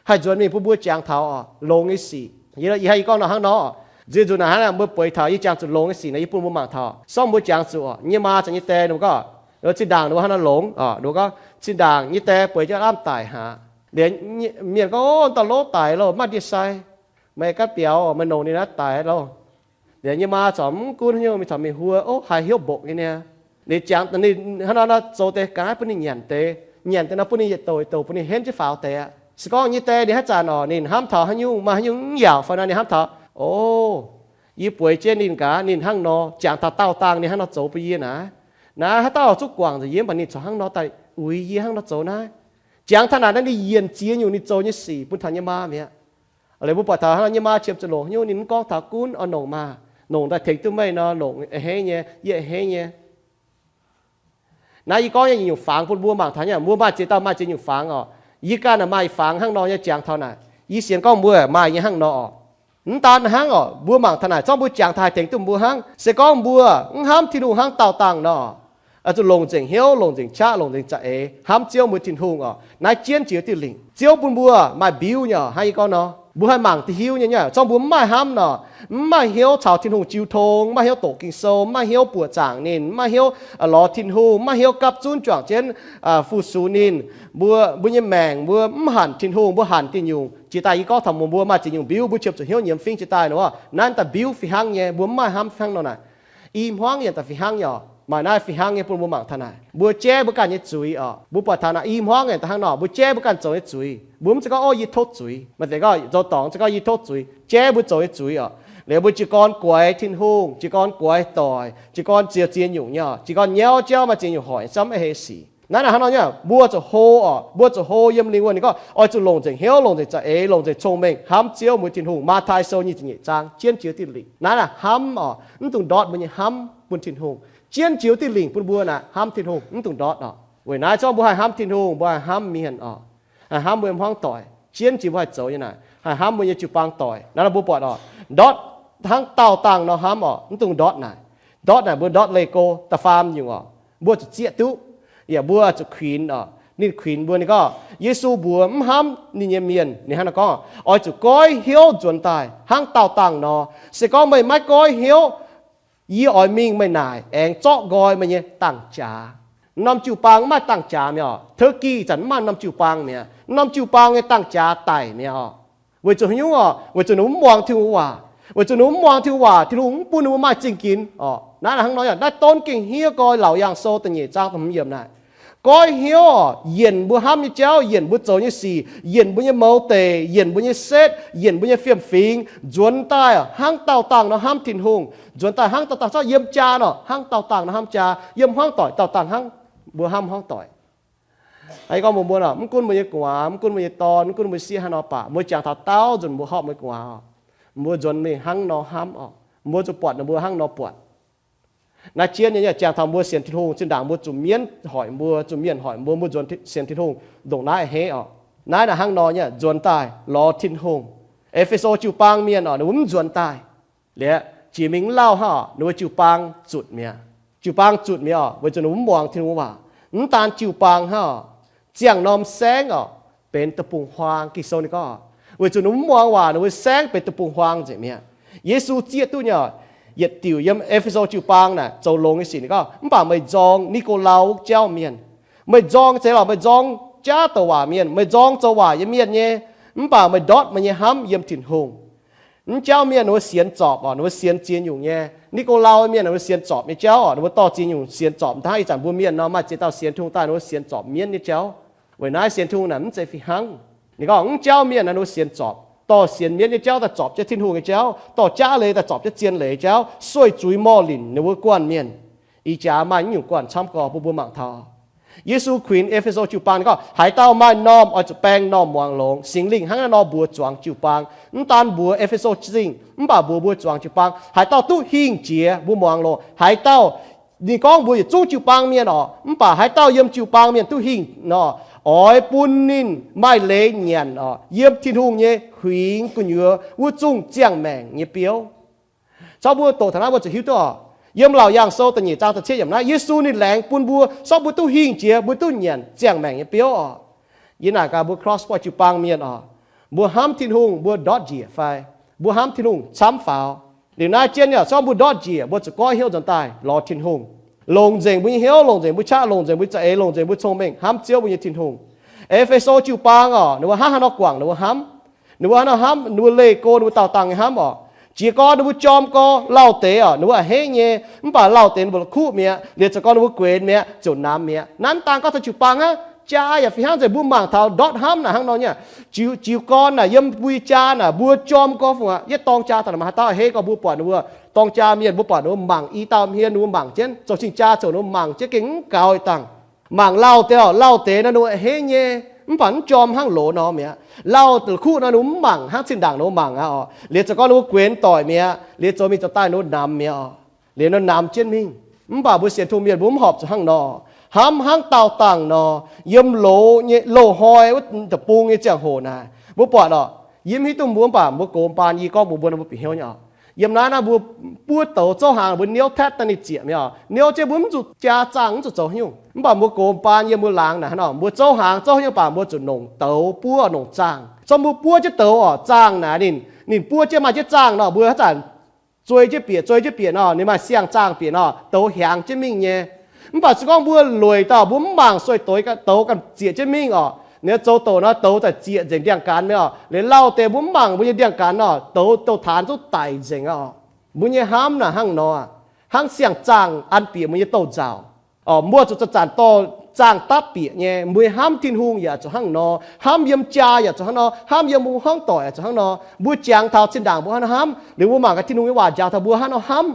haih nzuonx mingh bun mbuo jangx taux oc longx nyei sic. Yie, yie haih gorngv nor hnangv nor, nziex nzunc naaic hnangv mbuo bueix taux yie jangx zuqc longx nyei sic naaic, yie bun mbuo mangc taux. Sorng mbuo jangx zuqc oc, nyei maa caux nyei die ninh mbuo gorngv, zinh ndaangc ninh mbuo hnangv nor longx oc. Ninh mbuo gorngv zinh ndaangc nyei die bueix jienv lamh daic haic. Liuz mienh gorngv, Ov, dauh lov daic loh, maaih ndie-sai, meih ganh biaux, meih longc ninh naaiv daic loh. Liuz nyei maa corc mv gunv haaix nyungc, mingh corc mingh huo, ov, haiz hnyouv mbokc nyei niaa. Ninh jangx ninh hnangv nor nor zoux deix ga'naaiv bun ninh nyanc deix. Nyanc deix nor bun ninh yietc douc yietc douc bun ninh henv jienv faaux deix aqv. Se gorngv nyei die ninh haaix zanc oc, ninh hnamv taux haaix nyungc, maaih haaix nyungc mv yaauc fai nor ninh hnamv taux, ov, yie bueix jienv ninh gaax, ninh hnangv nor jangx taux daauh dangh ninh hnangv nor zoux bun yie naaic. Naaiv haaix dauh zuqc guangc nzengc yie, mv baac ninh corc hnangv nor daaih uix yie hnangv nor zoux naaiv. Jangx taux naaic naaiv ninh yienc ziex nyungc ninh zoux nyei sic bun taux nyei maa mi'aqv. Liuz mbuo buatc taux hnangv nor nyei maa qiemx zuqc longc haaix nyungc ninh mv gorngv taux gunv oix longc maah, longc daaih tengx duqv meih nor longc a'hneiv nyei, yie a'hneiv nyei. Naaiv yie gorngv nyei nyungc fangx bun mbuo mangc taux nyei, mbuo maaih ziex dauh maaih ziex nyungc fangx oc. Yie ganh naaic maaih fangx hnangv nor nyei jangx taux naaic. Yie sienx gorngv mbuo maaih nyei hnangv nor oc. Mv daan hnangv oc, mbuo mangc taux naaic zorngv mbuo jangx taux haih tengx duqv mbuo hnangv. Se gorngv mbuo mv hnamv Tin-Hungh hnangv daauh dangh nor, zuqc longc nzengc hnyouv, longc nzengc qaqv, longc nzengc za'eix hnamv Ziouv mbuo Tin-Hungh oc. Naaiv jienv jiex diuh lingc. Ziouv bun mbuo maaih mbiuv nyei oc. Hnangv yie gorngv nor, mbuo haih mangc duqv hiuv nyei, nyei zorngv mbuo mv maaih hnamv nor, mv maaih hnyouv caux Tin-Hungh jiu tong, mv maaih hnyouv doqc Ging-Sou, mv maaih hnyouv buoqc zaangc ninh, mv maaih hnyouv lorz Tin-Hungh, mv maaih hnyouv gapv zunv juangc jienv fu-sux ninh, mbuo, mbuo nyei maengc mbuo mv hanc Tin-Hungh, mbuo hanc diuh nyungc. Jiex daaih yie gorngv taux mbuo maaih ziex nyungc mbiuv, mbuo qiemx zuqc hnyouv nyiemz fingv jiex daaih nor, naaiv daaih mbiuv fih hnangv nyei, mbuo mv maaih hnamv hnangv nor naaic. I hmuangv yaac daaih fih hnangv nyei oc. Maaih naaiv fih hnangv nyei bun mbuo mangc taux naaic, mbuo jaiv mbuo ganh nyei zuiz oc. Mbuo buatc taux naaic i hmuangv yaac daaih hnangv nor, mbuo jaiv mbuo ganh zoux nyei zuiz. Mbuo mv zeiz gorngv, Ov, yie tov zuiz. Maaih deix gorngv zoux dorngc, zeiz gorngv yie tov zuiz, jaiv mbuo zoux nyei zuiz oc. Liuz mbuo jiez gorn guaix Tin-Hungh, jiez gorn guaix doic, jiez gorn ziex ziex nyungc nyei oc. Jiez gorn nyauv jauv maaih ziex nyungc hoic, camv hei sic. Naaiv naaic hnangv nor nyei, mbuo zuqc hlo oc, mbuo zuqc hlo yiem lingh wuonh ninh gorngv oix zuqc longc nzengc hnyouv, longc nzengc za'eix, longc nzengc cong-mengh hnamv Ziouv mbuo Tin-Hungh. Matv^taai Sou nyic ziepc nyeic zaang, jienv jiex diuh lingc. Naaiv naaic hnamv oc, mv dungx ndortv mbuo nyei hnamv bun Tin-Hungh. Jienv jiex diuh lingc bun mbuo naaic hnamv Tin-Hungh mv dungx ndortv oc. Weic naaiv zorngv mbuo haih hnamv Tin-Hungh, mbuo haih hnamv mienh oc. Haih hnamv mbuo nyei hmuangv doic, jienv jiex mbuo haih zoux nyei naaic, haih hnamv mbuo nyei jiu-baang doic. Naaiv nor mbuo buatc oc, ndortv hnangv daauh dangh nor hnamv oc, mv dungx ndortv naaic. Ndortv naaic mbuo ndortv leih go da'faam nyungc oc. Mbuo zuqc zieqv duqv, yaac mbuo zuqc kuinx oc. Ninh kuinx mbuo, ninh gorngv Yesu mbuox mv hnamv ninh nyei mienh, ninh hnangv naaiv gorngv, Oix zuqc goiv hnyouv nzuonx daaih hnangv daauh dangh nor. Se gorngv meih maiv goiv hnyouv, yie oix mingh meih naaic aengx zorqv nqoi meih nyei dangh jaax. Norm jiu-baang mv maaih dangh jaax mi'aqv oc. Turkey zanc mv maaih norm jiu-baang mi'aqv. Norm jiu-baang nyei dangh jaax daic mi'aqv oc. Weic zuqc haaix nyungc oc? Weic zuqc ninh mv muangx Tin-Hungh waac. Weic zuqc ninh mv muangx Tin-Hungh waac, Tin-Hungh mv bun ninh mbuo maaih zingh ginx oc. Naaiv hnangv nor, naaiv donv Ging-Hingh Hiev Nqoi Laauc Yaangh Sou da'nyeic zaang da'hmz yiemc naaic. Goiv hnyouv oc, yienc mbuo hnamv nyei jauv, yienc mbuo zoux nyei sic, yienc mbuo nyei mouz deic, yienc mbuo nyei setv, yienc mbuo nyei fiem-fingx, nzuonx daaih hnangv daauh dangh nor hnamv Tin-Hungh. Nzuonx daaih hnangv daauh dangh, zorqv yiem jaa nor hnangv daauh dangh nor hnamv jaa, yiem hmuangv doic daauh dangh hnangv mbuo hnamv hmuangv doic. Aa, gorngv mbuox mbuo nor, mv gunv mbuo nyei gu'nguaaz, mv gunv mbuo nyei dorn, mv gunv mbuo sieqv haaix nor baac, mbuo jangx taux daauh nzunc mbuo horpc mbuo nyei gu'nguaaz, mbuo nzuonx mingh hnangv nor hnamv oc. Mbuo zuqc buatc ninh mbuo hnangv nor buatc. Naaiv jienv nyei jangx taux mbuo sienx Tin-Hungh zinh ndaangc mbuo zuqc mienv hoic mbuo, zuqc mienh hoic mbuo, mbuo nzuonx sienx Tin-Hungh ndongc naaiv a'hneiv oc. Naaiv naaic hnangv nor nyei, nzuonx daaih lorz Tin-Hungh. E^fe^so jiu-baang mienh oc, ninh mbuo mv nzuonx daaih. Liuz jiex mingh mv lauh hnangv oc, ninh mbuo jiu-baang zutc mi'aqv. Jiu-baang zutc mi'aqv oc, weic zuqc ninh mbuo mv muangx Tin-Hungh waac. Mv daan jiu-baang hnangv oc, ziangh norm saengv oc, benx deic-bung-huaang. Ging-Sou ninh gorngv, weic zuqc ninh mbuo mv muangx waac, ninh mbuo saengv benx deic-bung-huaang nzengc mi'aqv. Yesu zieqv duqv nyei oc, yietc diuc yiem E^fe^so jiu-baang naaic zoux longx nyei sic ninh gorngv, mv baac meih nzorng Ni^ko^lau wuov jauv mienh. Meih nzorng zeiz lorqc, meih nzorng jaav douc waac mienh, meih nzorng zoux waac nyei mienh nyei, mv baac meih ndortv meih nyei hnamv yiem Tin-Hungh. Mv jauv mienh ninh mbuo sienx zorpc oc, ninh mbuo sienx ziex nyungc nyei. Ni^go^lau mienh ninh mbuo sienx zorpc nyei jauv oc, ninh mbuo dorh ziex nyungc sienx zorpc. Daaih ih zanc mbuo mienh nor maaih ziex dauh sienx Tin-Hungh daaih ninh mbuo sienx zorpc mienv nyei jauv. Weic naaiv sienx Tin-Hungh naaic mv zeiz fih hnangv. Ninh gorngv mv jauv mienh naaic ninh mbuo sienx zorpc, dorh sienx mienv nyei jauv daaih zorpc jienv Tin-Hungh nyei jauv, dorh jaav leiz daaih zorpc jienv zien leiz jauv, sueih zuiz morh linc ninh mbuo guanh mienh. Ih jaax maaih nyungc guanh camv gorx bun mbuo mangc taux. Yesu kuinx E^fe^so jiu-baang ninh gorngv, haaix dauh maaih normh oix zuqc baeng normh muangx longx. Singx Lingh hnangv naaiv nor mbuox zuangx jiu-baang. Mv daan mbuox E^fe^so Zingh mv baac mbuox mbuo zuangx jiu-baang, haaix dauh duqv hingh jiex mbuo muangx longx. Haaix dauh, ninh gorngv mbuox yietc zungv jiu-baang mienh oc, mv baac haaix dauh yiem jiu-baang mienh duqv hingh nor, oix bun ninh maaih leiz nyanc oc yiem Tin-Hungh nyei huingx gu'nyuoz wuov zungh ziangh maengc nyei biouv. Corc mbuo doqc taux naaiv mbuo zuqc hiuv duqv oc, yiem Laauc Yaangh Sou da'nyeic zaang da'cietv yiemc naaiv, Yesu ninh laengz bun mbuo, corc mbuo duqv hingh jiex mbuo duqv nyanc ziangh maengc nyei biouv oc. Yie naaic gaax mbuo Cross Point jiu-baang mienh oc, mbuo hnamv Tin-Hungh mbuo ndortv njiec fai mbuo hnamv Tin-Hungh camv faaux? Liuz naaiv jienv yaac corc mbuo ndortv njiec mbuo zuqc goiv hnyouv nzuonx daaih lorz Tin-Hungh, longc nzengc mbuo nyei hnyouv, longc nzengc mbuo qaqv, longc nzengc mbuo za'eix, longc nzengc mbuo cong-mengh hnamv Ziouv mbuo nyei Tin-Hungh. E^fe^so jiu-baang oc, ninh mbuo hnangv haaix nor guangc ninh mbuo hnamv. Ninh mbuo hnangv nor hnamv, ninh mbuo leih go ninh mbuo daauh dangh nyei hnamv oc. Jiez gorn ninh mbuo jorm gorx lauh deix oc, ninh mbuo a'hneiv nyei, mv baac lauh deix ninh mbuo la'kuqv mi'aqv. Liuz zoux gorn ninh mbuo guenx mi'aqv, ziouc namx mi'aqv. Naaiv dangh gorngv taux jiu-baang aqv. Jaa yaac fih hnangv nzengc, mbuo mangc taux ndortv hnamv naaic hnangv nor nyei. Jiu, jiez gorn naaic yiem mbuo nyei jaa naaic mbuo jorm gorx fungc aqv. Yietv dorng jaa daaih maaih haaix dauh a'hneiv gorngv mbuo buatc ninh mbuo dorng jaa mienh, mbuo buatc ninh mbuo mangc i dauh hmien, ninh mbuo mangc jienv zoux cing-jaa ziouc ninh mbuo mangc jienv gengh mv gaux ih dangh. Mangc lauh deix oc, lauh deix naaiv ninh mbuo a'hneiv nyei, mv baac mv jorm hnangv loz nor mi'aqv. Lauh la'kuqv nor ninh mbuo mv mangc hnangv zinh ndaangc ninh mbuo mangc aqv oc. Liuz zoux gorn ninh mbuo guenx doic mi'aqv. Liuz zoux mingh zoux daaih ninh mbuo namx mi'aqv oc. Liuz ninh mbuo namx jienv mingh. Mv baac mbuo sienx Tin-Hungh mienh mbuo mv horpc zuqc hnangv nor. Hnamv hnangv daauh dangh nor, yiem loz nyei loz-hnoi wuov deic-bung nyei ziangh hoc naaic, mbuo buatc oc, yie mv hiuv duqv mbuo, mv baac mbuo gox mbaan yie gorngv mbuox mbuo nor mbuo bieqc hnyouv nyei oc. Yiem naaiv naaiv mbuo buov douz zouv hnaangx, mbuo niouv taetv daaih ninh zieqc mi'aqv oc. Niouv jienv mbuo mv zuqc jaa zaangh mv zuqc zoux haaix nyungc. Mv baac mbuo gox mbaan yiem mbuo laangz naaic hnangv nor, mbuo zouv hnaangx zouv haaix nyungc baac mbuo zuqc nongc douz buov nongc zaangh. Zorqv mbuo buov jienv douz oc, zaangh naaic ninh, ninh buov jienv maaih jienv zaangh nor, mbuo haaix zanc zuei jienv bieqc, zuei jienv bieqc nor, ninh maaih siang-zaangh bieqc nor, douz hiaangx jienv mingh nyei. Mv baac se gorngv mbuo lueic dauh mbuo mv mangc sueih douz, douz ganh zieqc jienv mingh oc. Ninh zoux douz nor, douz za'gengh zieqc nzengc ndiangx-gaanx mi'aqv oc. Liuz lauh deix mbuo mv mangc mbuo nyei ndiangx-gaanx nor, douz, douz-taanx zungv daic nzengc aqv oc. Mbuo nyei hnamv naaic hnangv nor, hnangv siang-zaangh an bieqc mbuo nyei douz-nzauc. Oc, mbuo zuqc zanc-zanc dorh zaangh dapv bieqc nyei. Mbuo hnamv Tin-Hungh yaac zuqc hnangv nor, hnamv yiem jaa yaac zuqc hnangv nor, hnamv yiem mbuo hmuangv doic yaac zuqc hnangv nor. Mbuo jangx taux zinh ndaangc mbuo hnangv nor hnamv, liuz mbuo mangc gaax Tin-Hungh nyei waac njaaux taux mbuo hnangv nor hnamv.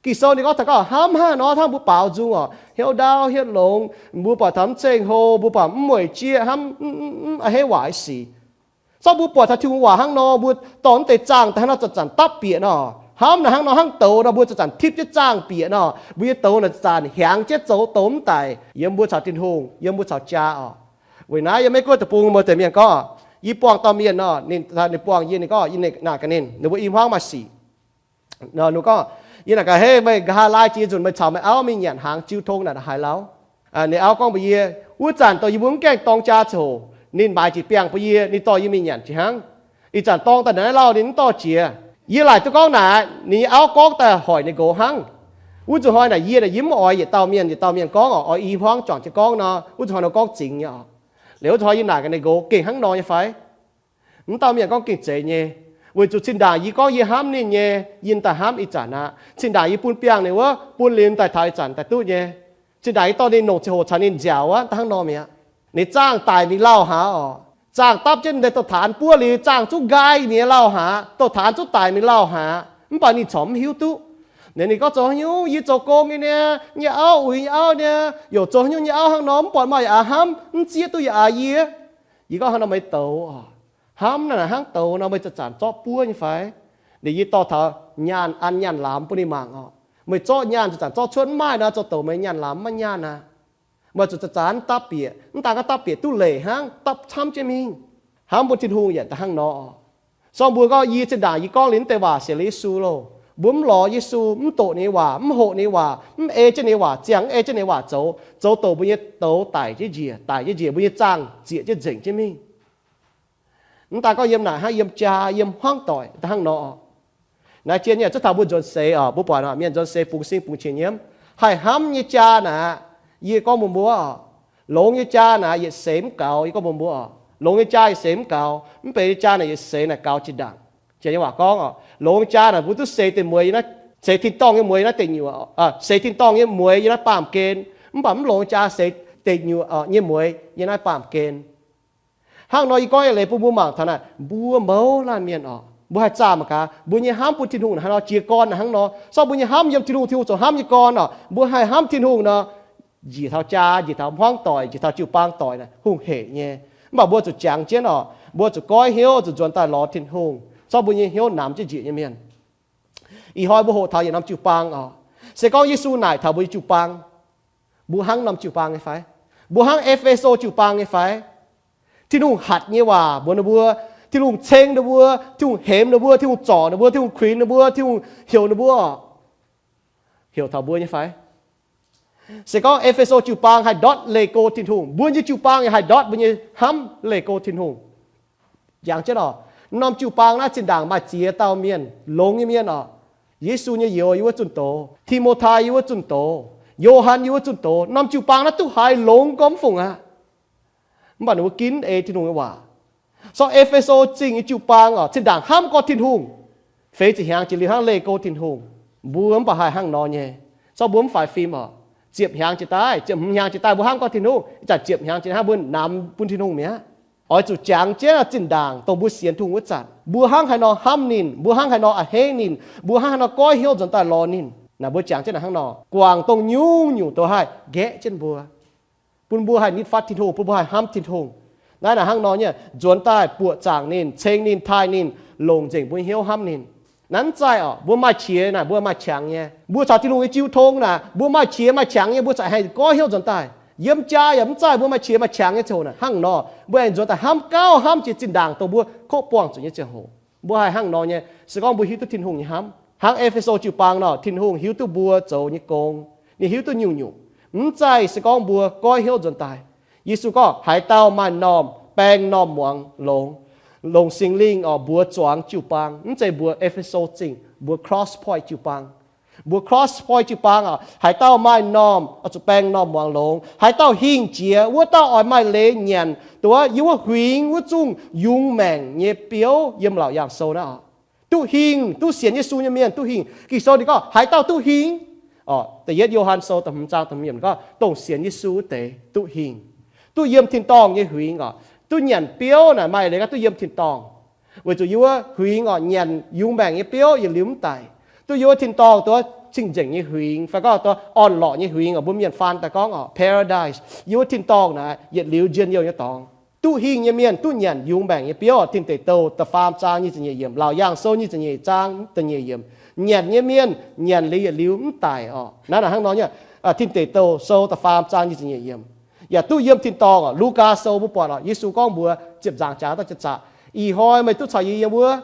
Ging-Sou ninh gorngv taux gorngv hnamv hnangv nor hnangv mbuo baaux nzung oc, hnyouv ndaauv hietv longx, mbuo buatc taux mv ceng-hlo, mbuo buatc mv mueic jieqv, hnamv mv, mv, mv a'hneiv waac sic. Zorqv mbuo buatc taux Tin-Hungh waac hnangv nor, mbuo dorh mv deix zaangh daaih hnangv nor zanc-zanc dapv bieqc nor, hnamv naaic hnangv nor hnangv douz nor, mbuo zanc-zanc tipv jienv zaangh bieqc nor, mbuo nyei douz naaic zanc hiaangx jienv zoux douz mv daic yiem mbuo caux Tin-Hungh, yiem mbuo caux jaa oc. Weic naaiv yiem Meiv Guoqv deic-bung mbuo deix mienh gorngv, yie buangh dauh mienh nor, ninh, ninh buangh yie, ninh gorngv yie naaic gaax ninh, ninh mbuo i hmuangv maaih sic. Ninh gorngv, yie naaic gaax, Hei, meih nqa'haav laai jiex nzunc meih caux meih auv mingh nyanc hnaangx jiu tong naaic haaix lauh? Ninh auv gorngv mbuox yie, wuov zanc dongh yie mbuo mv gaengh dorng jaa ziouc hoc, ninh maaiz jiex biangh bun yie, ninh dorh yie mingh nyanc jiex hnangv. Ih zanc dorng daaih naaiv lauh ninh mv dorh jiex. Yie laaic duqv gorngv naaic, ninh nyei auv gorngv daaih hoic ninh nqox hnangv. Wuov nzunc hnoi naaic yie naaic yie mv oix yietc dauh mienh yietc dauh mienh gorngv oc, oix i hmuangv juangc jienv gorngv nor, wuov nzunc hnoi nor gorngv zingx nyei oc. Liuz wuov nzunc hnoi yie naaic gaax ninh nqox, Gengh hnangv nor nyei fai? Mv dauh mienh gorngv, Gengh zeiz nyei. Weic zuqc zinh ndaangc yie gorngv yie hnamv ninh nyei, yie daaih hnamv ih zanc aqv. Zinh ndaangc yie bun biangh ninh wuov, bun liuz daaih taux ih zanc daaih duqv nyei. Zinh ndaangc yie dorh ninh longc ziangh hoc caux ninh nziaauc wuov, daaih hnangv nor mi'aqv. Ninh zaangh daic mingh lauh haaix oc. Zaangh dapv jienv deix douz-taanx buov liuz zaangh zungv nqaai mingh nyei lauh haaix, douz-taanx zungv daic mingh lauh haaix, mv baac ninh corc mv hiuv duqv. Ninh, ninh gorngv, Zoux haaix nyungc yie zoux gong nyei niaa, nyei auv uix nyei auv niaa, youc zoux haaix nyungc nyei auv hnangv nor, mv buatc maaih yietc aav hnamv, mv zieqv duqv yietc aav yie. Yie gorngv, Hnangv nor meih douz oc. Hnamv naaic hnangv douz nor meih zanc-zanc zorqv buov nyei fai? Ninh, yie dorh taux nyaanh an nyaanh lamz bun ninh mangc oc. Meih zorqv nyaanh zanc-zanc zorqv cuotv mv maaih nor, zoux douc meih nyaanh lamz maiv nyaanh aqv. Meih zuqc zanc-zanc dapv bieqc, mv daan gorngv dapv bieqc duqv leiz hnangv, dapv camv jienv mingh. Hnamv bun Tin-Hungh yaac daaih hnangv nor. Sorng mbuo gorngv, Yie zinh ndaangc yie gorngv liuz mv deix waac sienx liuz Yesu loh. Mbuo mv lorz Yesu, mv doqc ninh nyei waac, mv hoqc ninh nyei waac, mv ei jienv ninh nyei waac, ziangh mv ei jienv ninh nyei waac zoux, zoux douc mbuo nyei douz daic jienv njiec, daic jienv njiec, mbuo nyei zaangh zieqc jienv nzengc jienv mingh. Mv daan gorngv yiem naaic hnangv, yiem jaa, yiem hmuangv doic daaih hnangv nor. Naaiv jien nyei zuov taux mbuo nzuonx seix oc, mbuo buatc mienh nzuonx seix bungx sing bungx qiex nyiemv, haih hnamv nyei jaa naaic, yie gorngv mbuox mbuo oc, longx nyei jaa naaic yietc seix mv gaux. Yie gorngv mbuox mbuo oc, longx nyei jaa yietc seix mv gaux, mv benx nyei jaa naaic yietc seix naaic gaux jiex ndaangc. Janx nyei waac gorngv oc, longx jaa naaic mbuo duqv seix deic mueiz, seix tin-dorngh nyei mueiz naaiv deic nyuoqc, seix tin-dorngh nyei mueiz yiem naaiv baamh gen. Mv baac mv longx jaa seix deic nyuoqc nyei mueiz yiem naaiv baamh gen. Hnangv nor yie gorngv eix leiz bun mbuo mangc taux naaic, mbuo mouz laanh mienh oc, mbuo haih zaah mangc gaax, mbuo nyei hnamv bun Tin-Hungh naaic hnangv nor, jiez gorn naaic hnangv nor. Sorng mbuo nyei hnamv yiem Tin-Hungh, Tin-Hungh zoux hnamv nyei gorn oc, mbuo haih hnamv Tin-Hungh nor, njiec taux jaa, njiec taux hmuangv doic, njiec taux jiu-baang doic naaic hungh heic nyei. Mv baac mbuo zuqc jangx jienv oc, mbuo zuqc goiv hnyouv, zuqc nzuonx daaih lorz Tin-Hungh, sorng mbuo nyei hnyouv namx jienv njiec nyei mienh. Ih hnoi mbuo hoqc taux yietc norm jiu-baang oc. Se gorngv Yesu naaic taux mbuo nyei jiu-baang, mbuo hnangv norm jiu-baang nyei fai? Mbuo hnangv E^fe^so jiu-baang nyei fai? Tin-Hungh hatc nyei waac mbuox ninh mbuo, Tin-Hungh ceng ninh mbuo, Tin-Hungh hemx ninh mbuo, Tin-Hungh zorc ninh mbuo, Tin-Hungh kuinx ninh mbuo, Tin-Hungh heuc ninh mbuo, heuc taux mbuo nyei fai? Se gorngv E^fe^so jiu-baang haih ndortv leih go Tin-Hungh, mbuo nyei jiu-baang yaac haih ndortv mbuo nyei hnamv leih go Tin-Hungh. Jangx jienv oc, norm jiu-baang naaiv zinh ndaangc maaih ziex dauh mienh, longx nyei mienh oc. Yesu nyei youz yiem wuov zunh doz, Ti^mo^tai yiem wuov zunh doz, Yo^han yiem wuov zunh doz, norm jiu-baang naaiv duqv haiz longx gormx fungc aqv. Mv baac ninh mbuo ginv ei Tin-Hungh nyei waac. Sorng E^fe^so Zingh nyei jiu-baang oc, zinh ndaangc hnamv gorngv Tin-Hungh, feix ziepc hnyangx jiex liuz hnangv leih go Tin-Hungh. Mbuo mv baac haih hnangv nor nyei. Sorng mbuo mv faix fim oc, ziepc hnyangx jiex daaih, ziepc hmz hnyangx jiex daaih mbuo hnamv gorngv Tin-Hungh, ih zanc ziepc hnyangx jiex hnangv mbuo namx bun Tin-Hungh mi'aqv. Oix zuqc jangx jienv zinh ndaangc dongh mbuo sienx Tin-Hungh wuov zanc, mbuo hnangv haaix nor hnamv ninh, mbuo hnangv haaix nor a'hneiv ninh, mbuo hnangv haaix nor goiv hnyouv nzuonx daaih lorz ninh. Naaic mbuo jangx jienv naaic hnangv nor, guangc dongh nyungc-nyungc douz haih nqaeqv jienv mbuo, bun mbuo haih nitv fatv Tin-Hungh, bun mbuo haih hnamv Tin-Hungh. Naaiv naaic hnangv nor nyei, nzuonx daaih buoqc zaangc ninh, ceng ninh, taaih ninh, longc nzengc mbuo hnyouv hnamv ninh. Naaiv mv zaih oc, mbuo maaih qiex naaic mbuo maaih qangx nyei. Mbuo caux Tin-Hungh nyei jiu tong naaic mbuo maaih qiex maaih qangx nyei, mbuo zaqc haih goiv hnyouv nzuonx daaih. Yiem jaa yaac mv zaih, mbuo maaih qiex maaih qangx nyei ziangh hoc naaic hnangv nor, mbuo aengx nzuonx daaih hnamv gauh hnamv jiex zinh ndaangc dongh mbuo kov buangh zuqc nyei ziangh hoc. Mbuo haih hnangv nor nyei, se gorngv mbuo hiuv duqv Tin-Hungh nyei hnamv. Hnangv E^fe^so jiu-baang nor, Tin-Hungh hiuv duqv mbuo zoux nyei gong. Ninh hiuv duqv nyungc-nyungc. Mv zaih se gorngv mbuo goiv hnyouv nzuonx daaih. Yesu gorngv, haaix dauh maaih m'normh baeng m'normh muangx longx, longc Singx Lingh oc mbuox zuangx jiu-baang, mv zeiz mbuox E^fe^so Zingh, mbuox Cross Point jiu-baang. Mbuox Cross Point jiu-baang oc, haaix dauh maaih m'normh oix zuqc baeng m'normh muangx longx. Haaix dauh hingh jiex, wuov dauh oix maaih leiz nyanc dongh wuov yiem wuov huingx wuov zungh yungz maengc nyei biouv yiem Laauc Yaangh Sou naaiv oc. Duqv hingh, duqv sienx Yesu nyei mienh duqv hingh. Ging-Sou ninh gorngv, haaix dauh duqv hingh? Da'yietv Yo^han Sou da'hmz zaang da'hmz yiemc gorngv, dongh sienx Yesu wuov deix duqv hingh, duqv yiem tin-dorngh nyei huingx oc. Duqv nyanc biouv naaic maaih leiz gorngv duqv yiem tin-dorngh. Weic zuqc yiem wuov huingx oc, nyanc yungz maengc nyei biouv yietc liuz mv daic. Duqv yiem wuov tin-dorngh, dongh cing-nzengc nyei huingx, fai gorngv dongh orn-lorqc nyei huingx oc, mbuo mienh faan daaih gorngv oc, paradise. Yiem wuov tin-dorngh naaic yietc liuz njien-youh nyei dorngx. Duqv hingh nyei mienh duqv nyanc yungz maengc nyei biouv oc. Tin Deic Douh da'faam zaang nyic ziepc nyeic yiemc, Laauc Yaangh Sou nyic ziepc nyeic zaang da'nyeic yiemc. Nyanc nyei mienh nyanc liuz yietc liuz mv daic oc. Naaiv naaic hnangv nor nyei. Tin Deic Douh Sou da'faam zaang nyic ziepc nyeic yiemc. Yaac duqv yiem tin-dorngh oc. Lugaa Sou mbuo buatc oc, Yesu gorngv mbuox ziepc nzaangc jaax dauh ziepc zaqc, ih hnoi meih duqv caux yie yiem wuov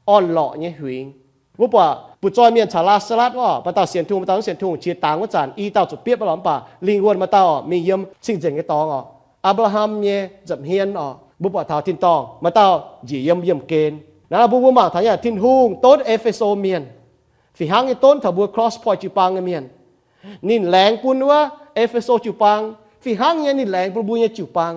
orn-lorqc nyei huingx. Mbuo buatc butv-zoih mienh caux Laa^saa^latv oc, maaih dauh sienx Tin-Hungh, maaih dauh mv sienx Tin-Hungh, qiex dangx wuov zanc i dauh zuqc biopv lorqc, mv baac lingh wuonh maaih dauh oc mingh yiem cing-nzengc nyei dorngx oc. Apc^laa^ham nyei nza'hmien oc, mbuo buatc taux tin-dorngh, maaih dauh njiec yiem yiemh gen. Naaiv mbuo mbuo mangc taux nyei Tin-Hungh donv E^fe^so mienh, fih hnangv nyei donv taux mbuo Cross Point jiu-baang nyei mienh. Ninh laengz bun wuov E^fe^so jiu-baang, fih hnangv nyei ninh laengz bun mbuo nyei jiu-baang.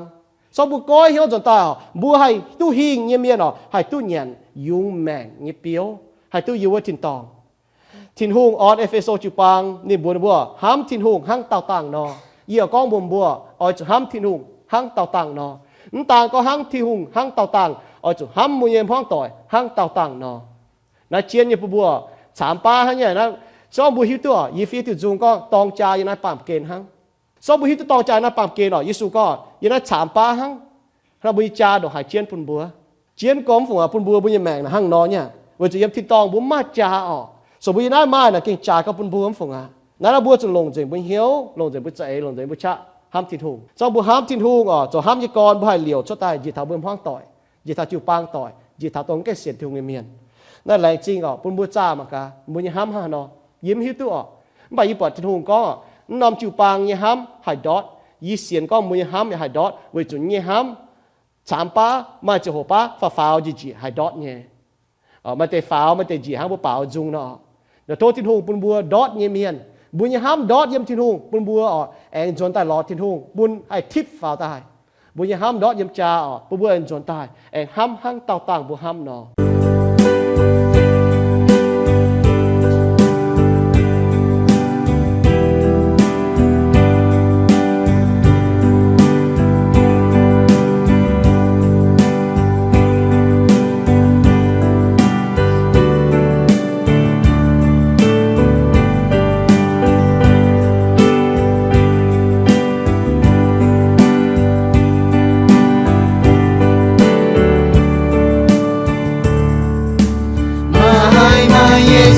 Sorng mbuo goiv hnyouv nzuonx daaih oc, mbuo haih duqv hingh nyei mienh oc, haih duqv nyanc yungz maengc nyei biouv, haih duqv yiem wuov tin-dorngh. Tin-Hungh orn E^fe^so jiu-baang, ninh mbuox ninh mbuo hnamv Tin-Hungh hnangv daauh dangh nor. Yie oix gorngv mbuox mbuo, oix zuqc hnamv Tin-Hungh hnangv daauh dangh nor. Mv daan gorngv hnamv Tin-Hungh hnangv daauh dangh, oix zuqc hnamv mbuo nyei hmuangv doic hnangv daauh dangh nor. Naaiv jienv nyei bun mbuo caamx baav hnangv nyei. Sorng mbuo hiuv duqv oc, yie fiev diuh nzung gorngv dorng jaa yiem naaiv baamh gen hnangv. Sorng mbuo hiuv duqv dorng jaa naaiv baamh gen oc, Yesu gorngv yiem naaiv caamx baav hnangv. Hnangv mbuo nyei jaa ndongc haaix jienv bun mbuo. Jienv gorngv mv fungc aqv, bun mbuo mbuo nyei maengc naaic hnangv nor nyei. Weic zuqc yiem tin-dorngh mbuo mv maaih jaa oc. So mbuo yiem naaiv maaih naaic gengh jaaix gorngv bun mbuo mv fungc aqv. Naaiv nor mbuo zuqc longc nzengc mbuo hnyouv, longc nzengc mbuo za'eix, longc nzengc mbuo qaqv hnamv Tin-Hungh. Zorqv mbuo hnamv Tin-Hungh oc, zoux hnamv nyei gorn mbuo haih liouc cuotv daaih njiec taux mbuo hmuangv doic, njiec taux jiu-baang doic, njiec taux dongh mv gaengh sienx Tin-Hungh nyei mienh. Naaiv laengz zingh oc, bun mbuo zaah mangc gaax mbuo nyei hnamv hnangv haaix nor. Yie mv hiuv duqv oc. Mv baac yie buatc Tin-Hungh gorngv oc, mv norm jiu-baang nyei hnamv haih ndortv. Yie sienx gorngv mbuo nyei hnamv yaac haih ndortv, weic zuqc nyei hnamv caamx baav maaih ziangh hoc baav faaux faaux njiec njiec haih ndortv nyei. Maaih deix faaux, maaih deix njiec hnangv mbuo baaux nzung nor. Tov Tin-Hungh bun mbuo ndortv nyei mienh, mbuo nyei hnamv ndortv yiem Tin-Hungh, bun mbuo oc aengx nzuonx daaih lorz Tin-Hungh, bun haih tipv faaux daaih. Mbuo nyei hnamv ndortv yiem jaa oc, bun mbuo aengx nzuonx daaih aengx hnamv hnangv daauh dangh mbuo hnamv nor.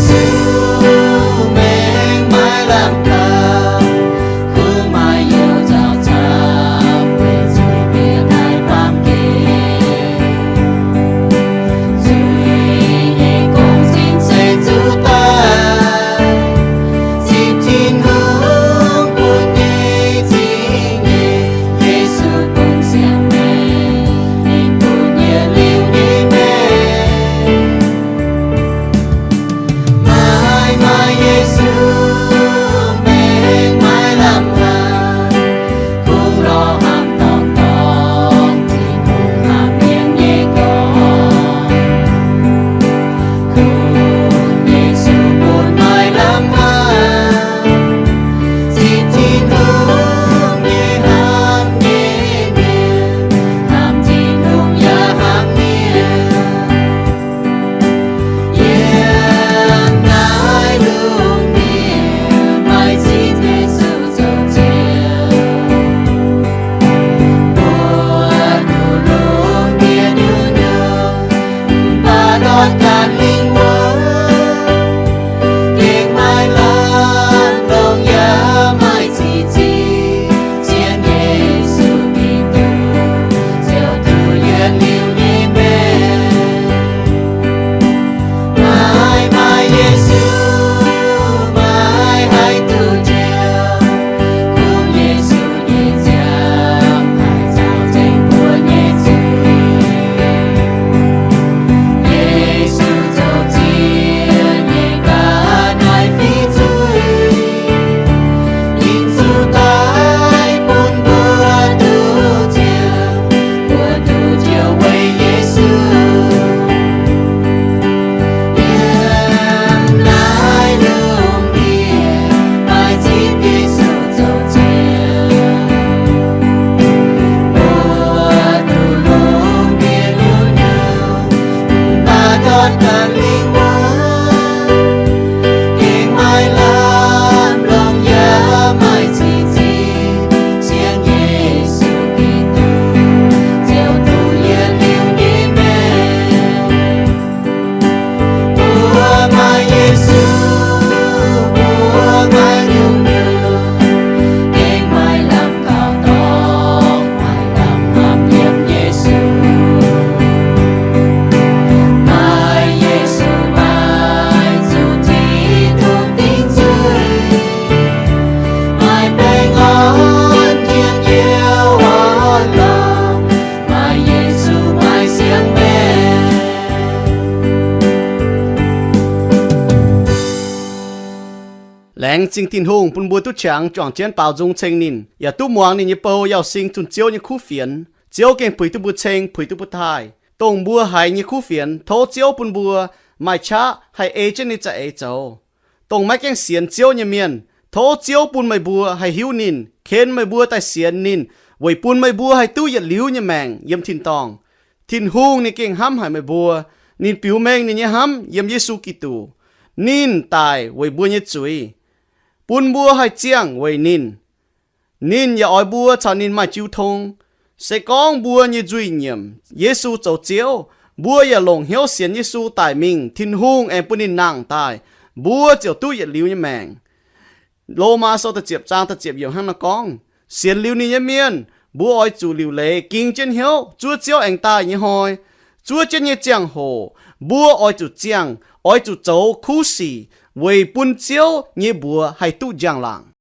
Zuqc maengx maaih lamh kaux, kungx maaih youh nzauh camv, weic zuqc mienh haih baamh gen. Zuiz nyei gong-zinh se zuqc daaih, zipv Tin-Hungh bun nyei zingh nyeic. Yesu bun siang-maengh, ninh bun yietc liuz nyei maengh. Maaih, maaih Yesu, maengx maaih lamh haic, kungx lorz hnamv dorngc dorngc, Tin-Hungh hnamv mienh nyei dorngx. Kungx Yesu bun maaih lamh haic, zipv Tin-Hungh nyei hnamv nyei mienh, hnamv Tin-Hungh yaac hnamv mienh. Yiem naaiv lungh ndiev maaih ziex Yesu zoux Ziouv. Mbuo duqv lungh ndiev nyungc-nyungc, mv baac ndortv ganh lingh wuonh, gengh maaih lamh longc yaac maaih ziex zingh, sienx Yesu Giduc, ziouc duqv yietc liuz nyei maengh. Maaih, maaih Yesu, maaih haih duqv njoux. Kungx Yesu nyei nziaamv haih nzauh nzengc mbuo nyei zuiz. Yesu zoux ziex nyei ga'naaiv fih zuiz, ninh zuqc daic bun mbuo duqv njoux. Mbuo duqv njoux weic Yesu. Yiem naaiv lungh ndiev maaih ziex Yesu zoux Ziouv. Mbuo duqv lungh ndiev nyungc-nyungc, mv baac ndortv ganh lingh wuonh, gengh maaih lamh longc yaac maaih ziex zingh, sienx Yesu Giduc, ziouc duqv yietc liuz nyei maengh. Mbuo maaih Yesu, mbuo maaih nyungc-nyungc, gengh maaih lamh kaux dorngx, maaih lamh hnamv yiem Yesu. Maaih Yesu, maaih zuqc Tin-Hungh dingc nzuih, maaih baengh orn njien-youh orn-lorqc, maaih Yesu maaih siang-maengh. Laengz zingh Tin-Hungh bun mbuo duqv qangx juangc jienv baaux nzung ceng ninh, yaac duqv muangx ninh nyei bou yauh sing zunh Ziouv nyei kuv fienx. Ziouv gengh puix duqv mbuo ceng, puix duqv mbuo taaih. Dongh mbuo haiz nyei kuv fienx, tov Ziouv bun mbuo maaih qaqv haih ei jienv ninh nyei za'eix zoux. Dongh maiv gaengh sienx Ziouv nyei mienh, tov Ziouv bun meih mbuo haih hiuv ninh, ken meih mbuo daaih sienx ninh, weic bun meih mbuo haih duqv yietc liuz nyei maengc yiem tin-dorngh. Tin-Hungh ninh gengh hnamv haic meih mbuo. Ninh biux mengh ninh nyei hnamv yiem Yesu Giduc. Ninh daic weic mbuo nyei zuiz, bun mbuo haih ziangh weic ninh. Ninh yaac oix mbuo caux ninh maaih jiu tong. Se gorngv mbuo nyei nzuih nyiemc Yesu zoux Ziouv, mbuo yaac longc hnyouv sienx Yesu daic mingh, Tin-Hungh aengx bun ninh nangh daaih, mbuo ziouc duqv yietc liuz nyei maengc. Lomaa Sou da'ziepc zaang da'ziepc yiemc hnangv naaiv gorngv, sienx liuz ninh nyei mienh, mbuo oix zuqc liuc leiz ging jienv hnyouv zuov Ziouv aengx daaih nyei hnoi. Zuov jienv nyei ziangh hoc, mbuo oix zuqc ziangh, oix zuqc zoux kuv sic weic bun Ziouv nyei mbuox haih duqv njang-laangc.